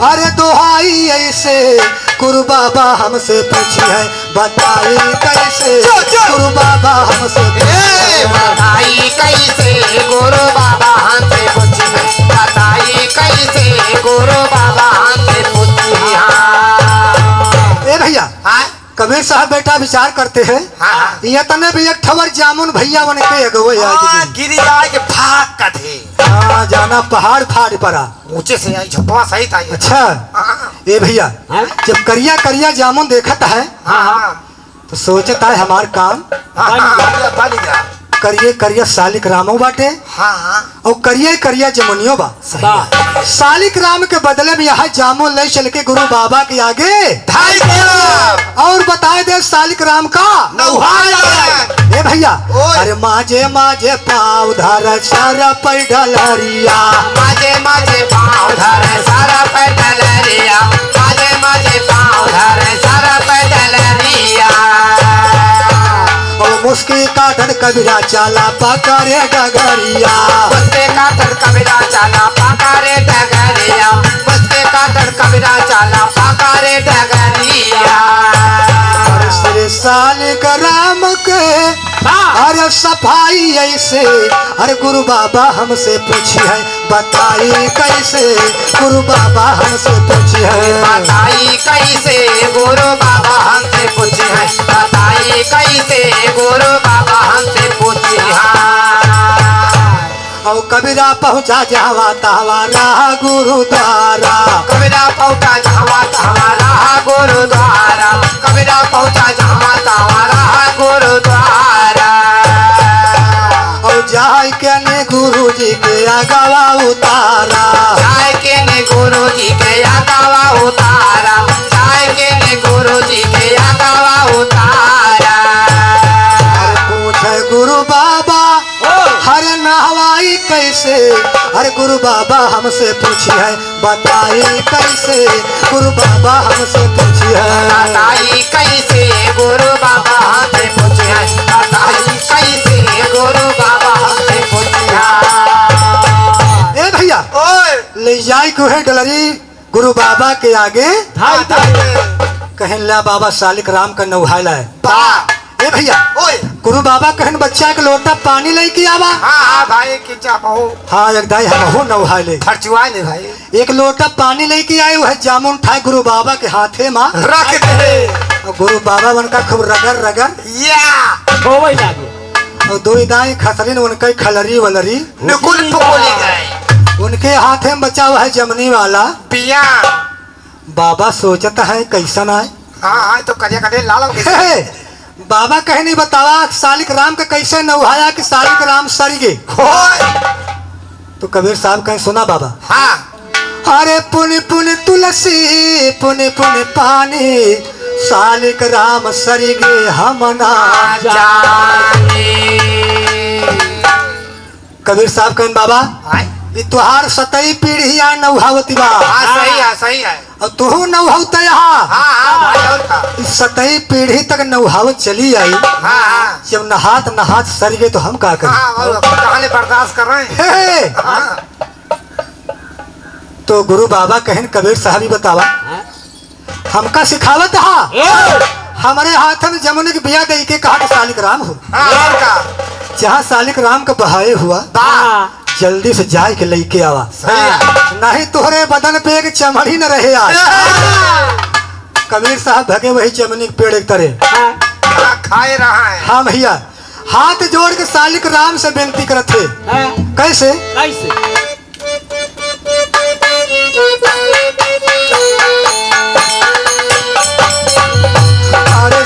अरे दोहाई ऐसे, गुरु बाबा हमसे पूछिहैं, बताई कैसे, जो, जो। गुरु बाबा हमसे ए, पूछिहैं। बताई कैसे गुरु बाबा हमसे पूछिहैं, बताई कैसे गुरु बाबा हमसे पूछिहैं। ए भैया, हाँ? कबीर साहब बैठा विचार करते हैं। हाँ, हाँ। ये तने भी एक ठवर जामुन भैया बन के अगुवे आए हाँ, गिरी। गिरी आए के फाक कथे। हाँ, जाना पहाड़ फाड़ परा। ऊंचे से आई, झपवा सहित आई। अच्छा। हाँ। ए भैया, हाँ? जब करिया करिया जामुन देखत है, हाँ, हाँ। तो सोचत है हमार काम। हाँ, हाँ, बन गया, बन गया। करिए करिया सालिक रामो बाटे। हाँ, हाँ। और करिए करिया जमुनियो बा। सही बा। सालिक राम के बदले में यहाँ जामुन ले चल के गुरु बाबा के आगे धाई देव। और बताए दे सालिक राम का नौहाई। ए भैया, ओए। अरे माजे माजे पाँव धर सर पै डलरिया। माजे माजे पाँव धर सर पै डलरिया। माजे माजे पाँव धर सर पै डलरिया। ओ मुस्की काटन कबीरा चाला पकड़े डगरिया। मुस्की काटन कबीरा चाला पकड़े डगरिया। मुस्की काटन कबीरा चाला पकड़े डगरिया। अरे श्री सालिक राम के हाँ। अरे सफाई ऐसे, अरे गुरु बाबा हमसे पूछिहैं, बताई कैसे गुरु बाबा हमसे पूछिहैं। बताई कैसे गुरु बाबा हमसे पूछिहैं, बताई कैसे गुरु बाबा हमसे पूछिहैं। और कबीरा पहुँचा जहवा तहवा रहा गुरुद्वारा। कबीरा पहुँचा जहवा तहवा रहा गुरुद्वारा। कबीरा पहुँचा जहवा तहवा रहा गुरुद्वारा। और जाए के ने गुरु जी के आगवा उतारा। जाए के ने गुरु जी के आगवा उतारा। जाए के ने गुरु जी के आगवा उतारा। पूछे गुरु बाबा ओ। हर नहवाई कैसे, हर गुरु बाबा हमसे पूछिहैं, बताई कैसे गुरु बाबा हमसे पूछिहैं। बताई कैसे गुरु बाबा हमसे पूछिहैं, बताई कैसे गुरु बाबा हमसे पूछिहैं। ए भैया, ओए। ले जाई के उहे डलरी गुरु बाबा के आगे धाई दे। कहेन ला बाबा सालिक राम का नौहाय लाए। बा। ए भैया, ओए। गुरु बाबा कहेन बच्चा एक लोटा पानी लेके आवा। हाँ, हाँ भाई, कि चापहू। हाँ, एक दाई हमहू नौहाय ले। खर्चुआ ले भाई। एक लोटा पानी लेके आए, वह जामुन उठाए गुरु बाबा के हाथे मा। रख दे। और गुरु बाबा उनका खूब रगड़ रगड़। या। होवे लागे। और दो दाई खसरिन उनका खलरी वलरी। नुकुल फुकुली गए। उनके हाथे में बचा हुआ है जमनी वाला। पिया। बाबा सोचत है, "कैसन आए?" हाँ, हाँ, तो करिया करिया लाल हो गए। हे, बाबा कहे नहीं बतावा, सालिक राम के कैसे नौहाया कि सालिक राम सरिगे। होय। तो कबीर साहब कहें, "सुना बाबा।" हाँ। अरे पुनि पुनि तुलसी, पुनि पुनि पानी, सालिक राम सरिगे हम ना जानी। कबीर साहब कहन, "बाबा, आय। ई तोहार सतई पीढ़ी आ नौहावती बा। हाँ, सही है, सही है। और तोहू नौहावत है यहाँ। हाँ, हाँ, भाई, और का? ई सतई पीढ़ी तक नौहावत चली आई। हाँ, हाँ। जब नहात नहात सरिगे तो हम का करी?" हाँ, और कहाँ ले बर्दाश्त कर रहे हैं? हे, हे। हाँ। तो गुरु बाबा कहन, "कबीर साहब ही बतावा।" हाँ। हमका सिखावत हा। ए! हमरे हाथ में जमुन के बिया दे के कहा कि सालिक राम हो। हाँ, और का? जहाँ सालिक राम का बहाए हुआ, बा। जल्दी से जाए के लेके आवा। सही है। नहीं तोहरे बदन पे एक चमड़ी न रहे आज। हाँ। कबीर साहब भगे वही जमुनी के पेड़ एक तरे। हाँ। हाँ, खाए रहा है। हाँ भैया, हाथ जोड़ के सालिक राम से विनती करत है। हाँ। कैसे? कैसे?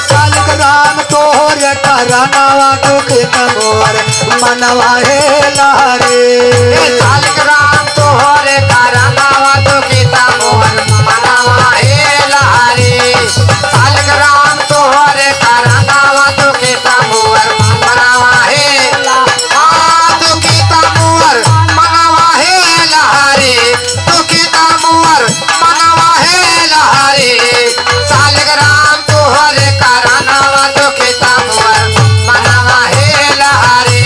सालिक राम तोहरे करनवा दुखित मोर मनवा हे लहरे। ए सालिक राम तोहरे करनवा दुखित मोर मनवा हे लहरे। सालिक राम तोहरे करनवा दुखित मोर मनवा हे लहरे। आ दुखित मोर मनवा हे लहरे। दुखित मोर मनवा हे लहरे। सालिक राम तोहरे करनवा दुखित मोर मनवा हे लहरे।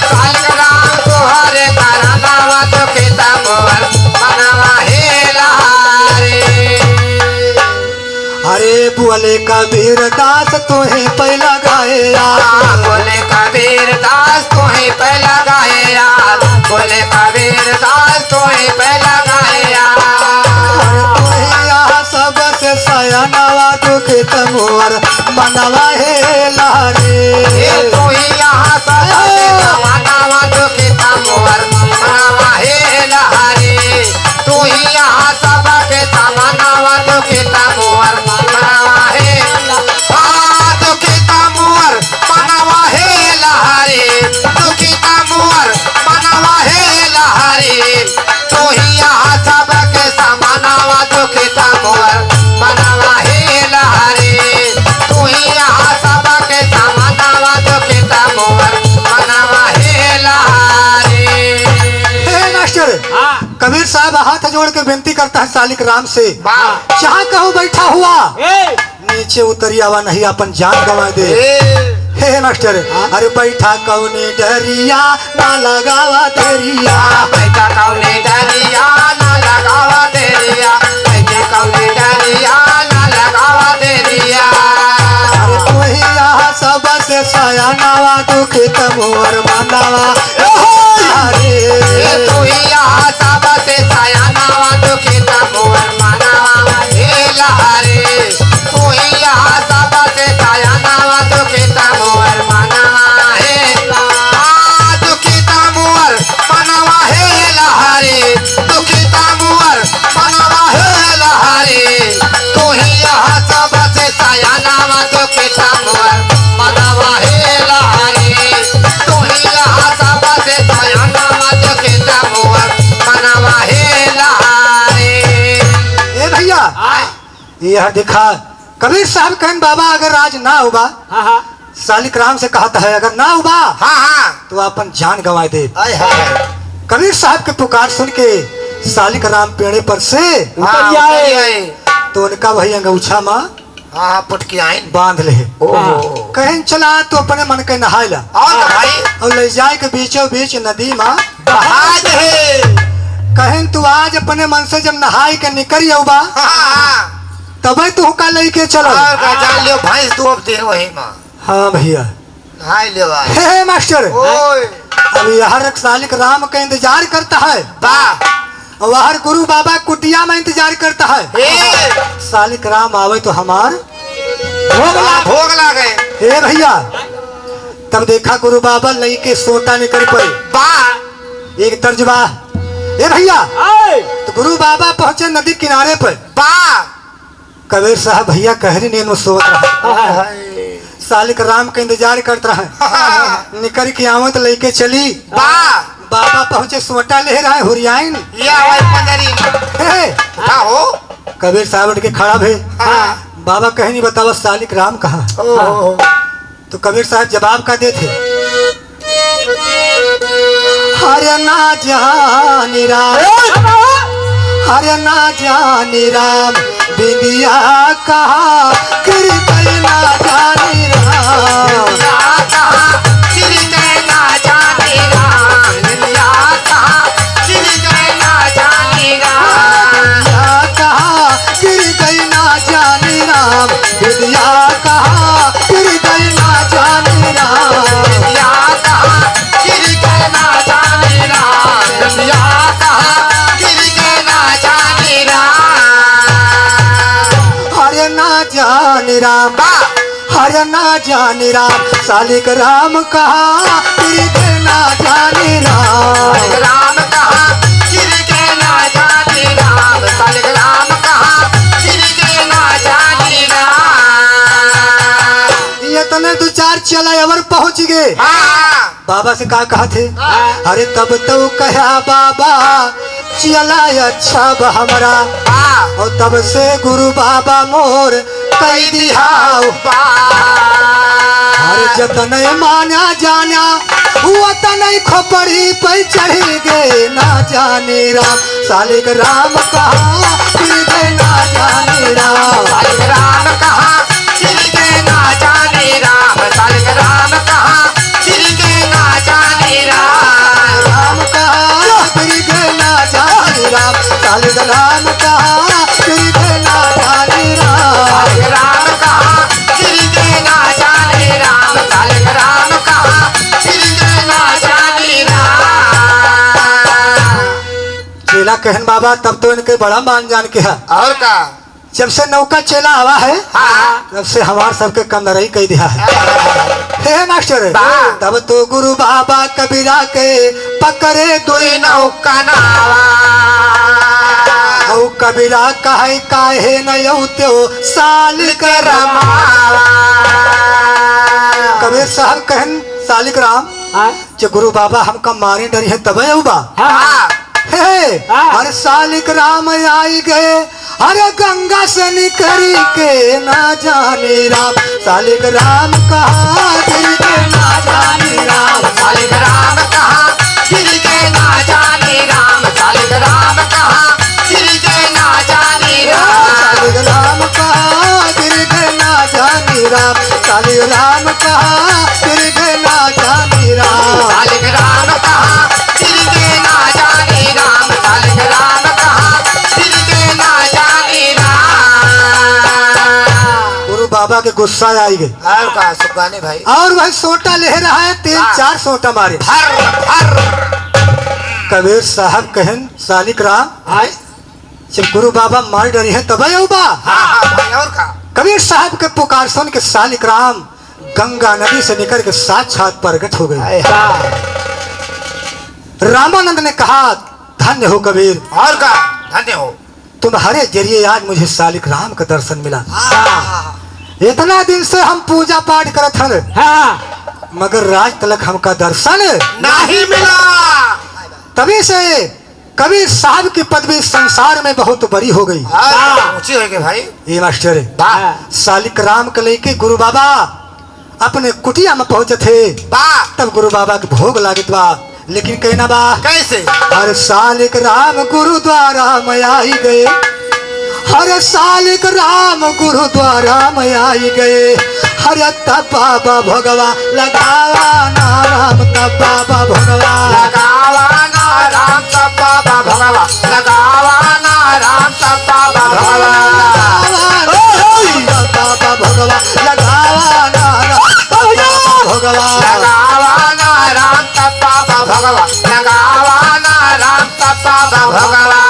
सालिक राम तोहरे करनवा दुखित मोर मनवा हे लहरे। अरे बोले कबीर दास तोहे पै लगाया। हाँ, बोले कबीर दास तोहे पै लगाया। बोले कबीर दास तोहे पै लगाया। अरे तोही यहाँ सबसे सयानवा दुखित मोर मनवा हे लहरे। ए तोही यहाँ सबसे सयानवा दुखित मोर मनवा हे लहरे। तोही यहाँ सबसे सयानवा दुखित मोर मनवा हे। आ दुखित मोर मनवा हे लहरे। दुखित मोर मनवा हे लहरे। तोही यहाँ सबसे सयानवा दुखित मोर मनवा हे लहरे। तोही यहाँ सबसे सयानवा दुखित मोर मनवा हे लहरे। हे मास्टर, हाँ। कबीर साहब हाथ जोड़ के विनती करता है सालिक राम से, वाह। जहाँ कहूँ बैठा हुआ, ए। नीचे उतरी आवा, नहीं अपन जान गँवा दे। ए। हे, हे मास्टर, हाँ? अरे बैठा कौनी डहरिया, ना लगावा देरिया। बैठा कौनी डहरिया, ना लगावा देरिया। बैठा कौनी डहरिया, ना लगावा देरिया। अरे तोही यहाँ सबसे सयानवा दुखित मोर मनवा। अरे ए तोही यहाँ सबसे सयानवा दुखित मोर मनवा हे लहरे। तोही यहाँ सबसे सयानवा दुखित मोर मनवा हे। आ दुखित मोर मनवा हे लहरे। दुखित मोर मनवा हे लहरे। तोही यहाँ सबसे सयानवा दुखित मोर मनवा हे लहरे। तोही यहाँ सबसे सयानवा दुखित मोर मनवा हे लहरे। ए भैया, आय। यह देखा, कबीर साहब कहन, बाबा अगर आज ना होबा, हाँ, हाँ। सालिक राम से कहत है, अगर ना होबा, हाँ, हाँ। तो अपन जान गँवा दे। आय हाय। कबीर साहब के पुकार सुन के सालिक राम पेड़े पर से उतर हाँ, आए। उतर आए। तो उनका वही अंगूछा मा हाँ, हाँ, पुटकी आइन। बांध ले। ओहो। हाँ। कहन चला तो अपने मन के नहाए ला। और भाई? और ले जाए के बीचों बीच नदी मा बहा दे। कहन तू आज अपने मन से जब नहाए के निकरी आउबा, हाँ, हाँ। तबे तुहका लेके चलो। और का जान लियो, भैंस दूब दे वही मा। हाँ भैया। नहाए ले भाई। हे, हे मास्टर। ओए। अब यहर सालिक राम का इंतजार करता है। बा। और वहर गुरु बाबा कुटिया में इंतजार करता है। ए। सालिक राम आवे तो हमार भोग लागे। भोग लागे। ए भैया, तब देखा गुरु बाबा लइके सोटा निकल पड़े। बा। एक तर्ज बा। ए भैया, आए। तो गुरु बाबा पहुँचे नदी किनारे पर। बा। कबीर साहब भैया कहरी नींद में सोवत रहे। हाय, हाय। सालिक राम का इंतजार करत रहे। हाँ। निकर के आवत लइके चली। बा। बाबा पहुँचे, सोटा ले रहे, हुरियाइन। या भाई पंजरी। हे। का हो? कबीर साहब उठ के खड़ा भे। हाँ। बाबा कहनी, बतावा सालिक राम कहाँ? ओहो। तो कबीर साहब जवाब का देते, हर ना जानी राम, हर ना जानी राम, बिंदिया कहाँ गिर गई ना जानी राम। बिंदिया कहाँ गिर गई ना जानी राम, बिंदिया कहाँ गिर गई ना जानी राम। बिंदिया कहाँ गिर गई ना जानी राम, बिंदिया कहाँ गिर गई ना जानी राम। बिंदिया कहाँ गिर गई ना जानी राम, बिंदिया कहाँ गिर गई ना जानी राम। हर ना जानी राम, बा। हर ना जानी राम, सालिक राम कहाँ गिर गई ना जानी राम। सालिक राम कहाँ गिर गई ना जानी राम, सालिक राम कहाँ गिर गई ना जानी राम। चार चेला अउर पहुँच गए। हाँ। बाबा से का कहत है? हाँ। अरे तब तो कहा बाबा, चेला अच्छा बा हमरा। हाँ। और तब से गुरु बाबा मोर कई दिहा उपाय। अरे जतने माना जाना, वतने खोपड़ी पे चढ़ी गे ना जाने राम। सालिक राम कहाँ फिर गे ना जाने राम। सालिक राम कहाँ फिर गे ना जाने राम। सालिक राम कहाँ फिर गे ना जाने राम। राम कहाँ फिर गे ना जाने राम। सालिक राम कहाँ फिर गे ना जाने राम। सालिक राम कहाँ फिर गे ना जाने राम। सालिक राम कहाँ फिर गे ना जाने राम। चेला कहन बाबा, तब तो इनके बड़ा मान जान के है। और का? जब से नौका चेला आवा है, हाँ। तब से हमार सबके कमरई कई दिहा है। हे मास्टर, बा। तब तो गुरु बाबा कबीरा के पकड़े दुई नौका नावा। औ कबीरा कहे काहे न अउत्यो सालिक रमावा। कबीर साहब कहन सालिक राम, हाँ। जे गुरु बाबा हमका मारे डरिहैं तबै अउबा। हाँ। हे, हाँ। अरे सालिक राम आई गए, अरे गंगा से निकरी के ना जाने राम। सालिक राम कहाँ गिर के ना जाने राम। सालिक राम कहाँ गिर के ना जाने राम। सालिक राम कहाँ गिर के ना जाने राम। सालिक राम कहाँ गिर के ना जाने राम। सालिक राम कहाँ गिर के ना जाने राम। सालिक राम कहाँ गिर के ना जाने राम। सालिक राम कहाँ गिर के ना जाने राम। गुरु बाबा के गुस्सा आई गई। और का सुखाने भाई? और भाई सोटा ले रहा है, तीन हाँ। चार सोटा मारे। फर, फर। कबीर साहब कहन, सालिक राम, आए? जब गुरु बाबा मार डरिहैं तबै अउबा। हाँ, हाँ, भाई, और का? कबीर साहब के पुकार सुन के सालिक राम गंगा नदी से निकर के साक्षात प्रगट हो गए। हाय, हाय। रामानंद ने कहा, धन्य हो कबीर। और का? धन्य हो। तुम्हारे जरिए आज मुझे सालिक राम का दर्शन मिला। हाँ। इतना दिन से हम पूजा पाठ करत हन, हाँ। मगर राज तलक हमका दर्शन नहीं मिला। तभी से कबीर साहब की पदवी संसार में बहुत बड़ी हो गई। हाँ, ऊंची हो गई भाई। ये मास्टर है। वाह। सालिक राम के लेके गुरु बाबा अपने कुटिया में पहुंचत है। वाह। तब गुरु बाबा के भोग लागत बा, लेकिन कहना बा। कैसे? हर सालिक राम गुरुद्वारा में आई गए। हर सालिक राम गुरुद्वारा में आई गए। हर तब बाबा भोगवा लगावा ना राम, तब बाबा भोगवा। लगावा ना राम, तब बाबा भोगवा। लगावा ना राम, तब बाबा भोगवा। लगावा ना राम, तब बाबा भोगवा। लगावा ना राम, तब बाबा भोगवा। लगावा ना राम, तब बाबा भोगवा। लगावा ना राम, तब बाबा भोगवा।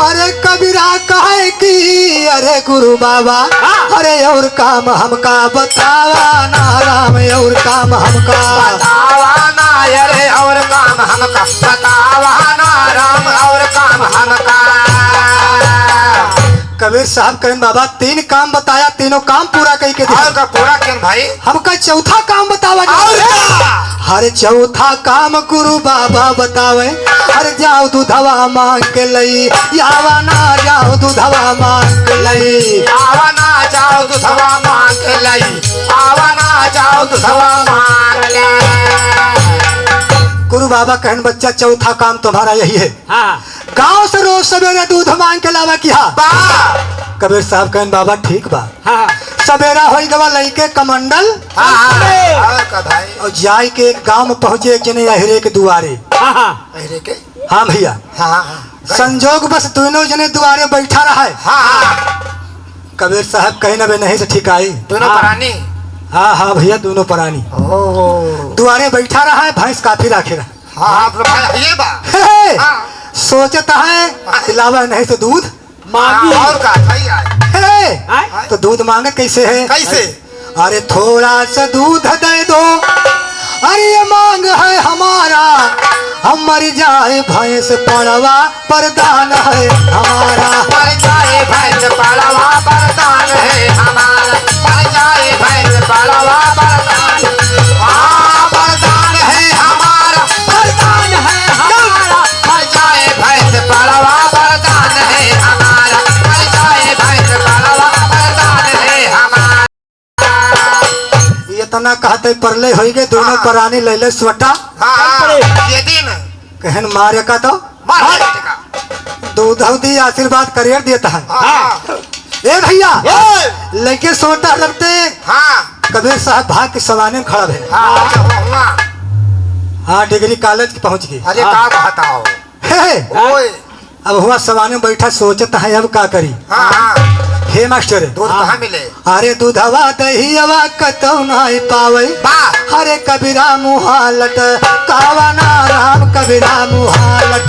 अरे कबीरा कहे कि अरे गुरु बाबा, हाँ। अरे और काम हमका बतावा ना राम, और काम हमका। बतावा ना, अरे और काम हमका, बतावा ना राम, और काम हमका। कबीर साहब कहन, बाबा, तीन काम बताया, तीनों काम पूरा कई के दे। और का पूरा कहन भाई? हमका चौथा काम बतावा जा। और का? हर चौथा काम गुरु बाबा बतावे। हर जाओ दूधवा मांग के लई, आवा ना जाओ दूधवा मांग के लई। आवा ना जाओ दूधवा मांग के लई, आवा ना जाओ दूधवा मांग के लई। गुरु बाबा कहन, बच्चा, चौथा काम तुम्हारा यही है। हाँ। गांव से रोज सवेरे दूध मांग के लावा किहा। बा। कबीर साहब कहन, बाबा, ठीक बा। हाँ। सवेरा होई गवा, लइके कमंडल। हाँ, हाँ। और का भाई? और जाई के एक गांव में पहुंचे, एक जने अहिरे के दुआरे। हाँ, हाँ। अहिरे के? हाँ भैया। हाँ, हाँ, हाँ। संजोग बस दोनों जने दुआरे बैठा रहा है। हाँ, हाँ। कबीर साहब कहीं ना बे नहीं से ठीक आई। दोनों हाँ। परानी? हाँ, हाँ भैया, दोनों परानी। ओहो। दुआरे बैठा रहा है, भैंस काफी राखे रहा। हाँ, हाँ, तो भाई, ये बा। हे, हे, हाँ। सोचता है, हाँ। लावा नहीं से दूध। मांगी। हाँ, और का, सही है। हे, आय? तो दूध मांगत कैसे है? कैसे? अरे थोड़ा सा दूध दे दो, अरे ये मांग है हमारा, हम मर जाए भैंस पड़वा परदान है हमारा। मर जाए भैंस पड़वा परदान है हमारा, मर जाए भैंस पड़वा वरदान, हाँ, वरदान है हमारा, वरदान है हमारा, मर जाए भैंस पड़वा वरदान है हमारा, मर जाए भैंस पड़वा वरदान है हमारा। इतना कहते परले होई गए, दोनों हाँ। परानी ले ले सोटा। हाँ, ये दिन। कहन मारे का तो मार दे बेटे का। दूध हौदी आशीर्वाद करियर देता है। हाँ। ए भैया, ए! लइके सोटा लगते हाँ। कबीर साहब भाग के सवाने में खड़ा है। हाँ, अच्छा, हुआ, हुआ। हाँ, डिग्री कॉलेज के पहुँच गए। अरे, हाँ। का कहता हो? हे, हे। ओए। अब हुआ सवाने में बैठा सोचत है, अब का करी? हाँ, हाँ। हे मास्टर। दूध हाँ। कहाँ मिले? अरे दूधवा दहियवा कतौ नाई पावै। बा। अरे कबीरा मुहालट, कावना राम कबीरा मुहालट।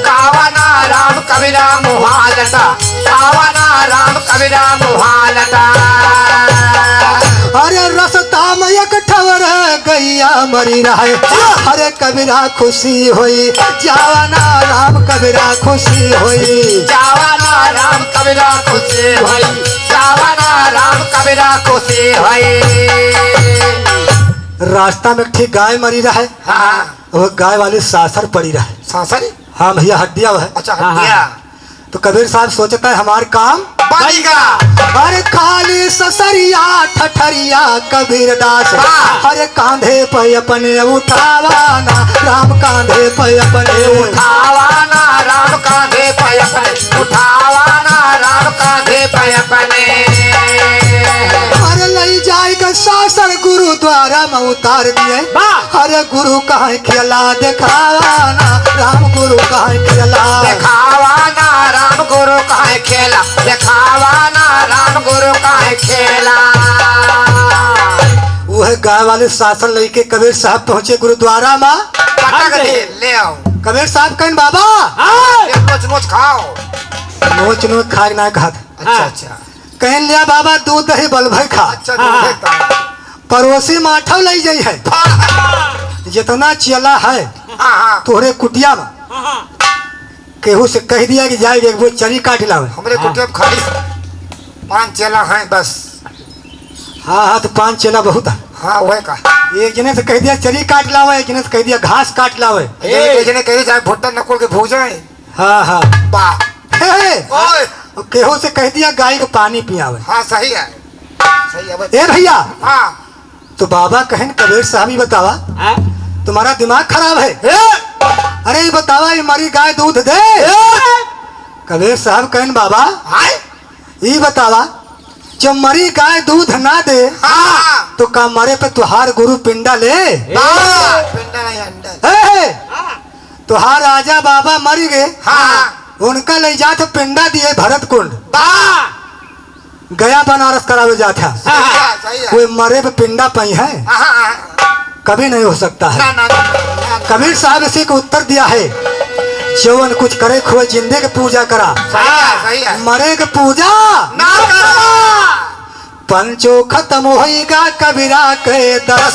कावना राम कबीरा मुहालट, कावना राम कबीरा मुहालट। अरे रस्ता में एक ठवर गैया मरी रहे। अरे कबीरा खुशी होई, जावना राम कबीरा खुशी होई। जावना राम कबीरा खुशी होई, जावना राम कबीरा खुशी होई। रास्ता में एक ठे गाय मरी रहे। हाँ। वो गाय वाली सासर पड़ी रहे। सासर? हाँ भैया, हड्डिया वह। अच्छा, हाँ, हाँ। हड्डिया। तो कबीर साहब सोचता है, हमार काम बनेगा। अरे खाली ससरिया ठठरिया कबीर दास। वाह। अरे कांधे पे अपने उठावाना, राम कांधे पे अपने उठावाना, राम कांधे पे अपने उठावाना, राम कांधे पे अपने। अरे लई जाए के सासर गुरुद्वारा में उतार दिए। वाह। अरे गुरु कहाँ खेला देखावा ना, राम गुरु कहाँ खेला। देखावा ना, राम गुरु कहाँ खेला। देखावा ना, राम गुरु कहाँ खेला। वह गाय वाले सासर लइके कबीर साहब पहुँचे गुरुद्वारा में। पटक दे, ले आओ। कबीर साहब कहन, "बाबा।" हाँ। ये नोच नोच खाओ। नोच नोच खाए ना कहत। अच्छा, हाँ। अच्छा। कहन, "लिया बाबा, दूध दही बलभई खा।" अच्छा, हाँ। दूध है तो। पड़ोसी माठौ लई जाई है। हाँ। जितना चेला है, हाँ, हाँ। तोहरे कुटिया में, हाँ, हाँ। केहू से कह दिया कि जाए एक बोझ चरी काट लावे। हमरे हाँ। कुटिया में खाली पाँच चेला हैं बस। हाँ, हाँ, तो पाँच चेला बहुत है। हाँ, वह का। एक जने से कह दिया चरी काट लावे, एक जने से कह दिया घास काट लावे। एक जने, एक जने कह दिया जाए भुट्टा नकुल के भूजा है। हाँ, हाँ। बा। हे, हे। ओए। केहू से कह दिया गाय को पानी पियावे। हाँ, सही है। सही है, बस। ए भैया। हाँ। तो बाबा कहन, "कबीर साहब, ये बतावा, हाँ? तुम्हारा दिमाग खराब है?" ए! "अरे, ये बतावा, ये मरी गाय दूध दे?" ए! कबीर साहब कहन, "बाबा, हाँ? ये बतावा, जब मरी गाय दूध ना दे, हाँ। तो का मरे पे तुहार गुरु पिंडा ले?" बा, पिंडा नहीं, अंडा। हे, हे। हाँ। तुहार राजा बाबा मरी गए, हाँ। उनका ले जात पिंडा दिए भरत कुंड। बा। गया बनारस करावे जात है। सही है, सही है। कोई मरे पे पिंडा पई है? हाँ, हाँ। कभी नहीं हो सकता है। ना, ना, ना, ना, ना। कबीर साहब इसी को उत्तर दिया है, "जवन कुछ करे खोए जिंदे के पूजा करा। सही है, सही है। मरे के पूजा ना करा।" पंचो खत्म होइगा कबीरा के दस।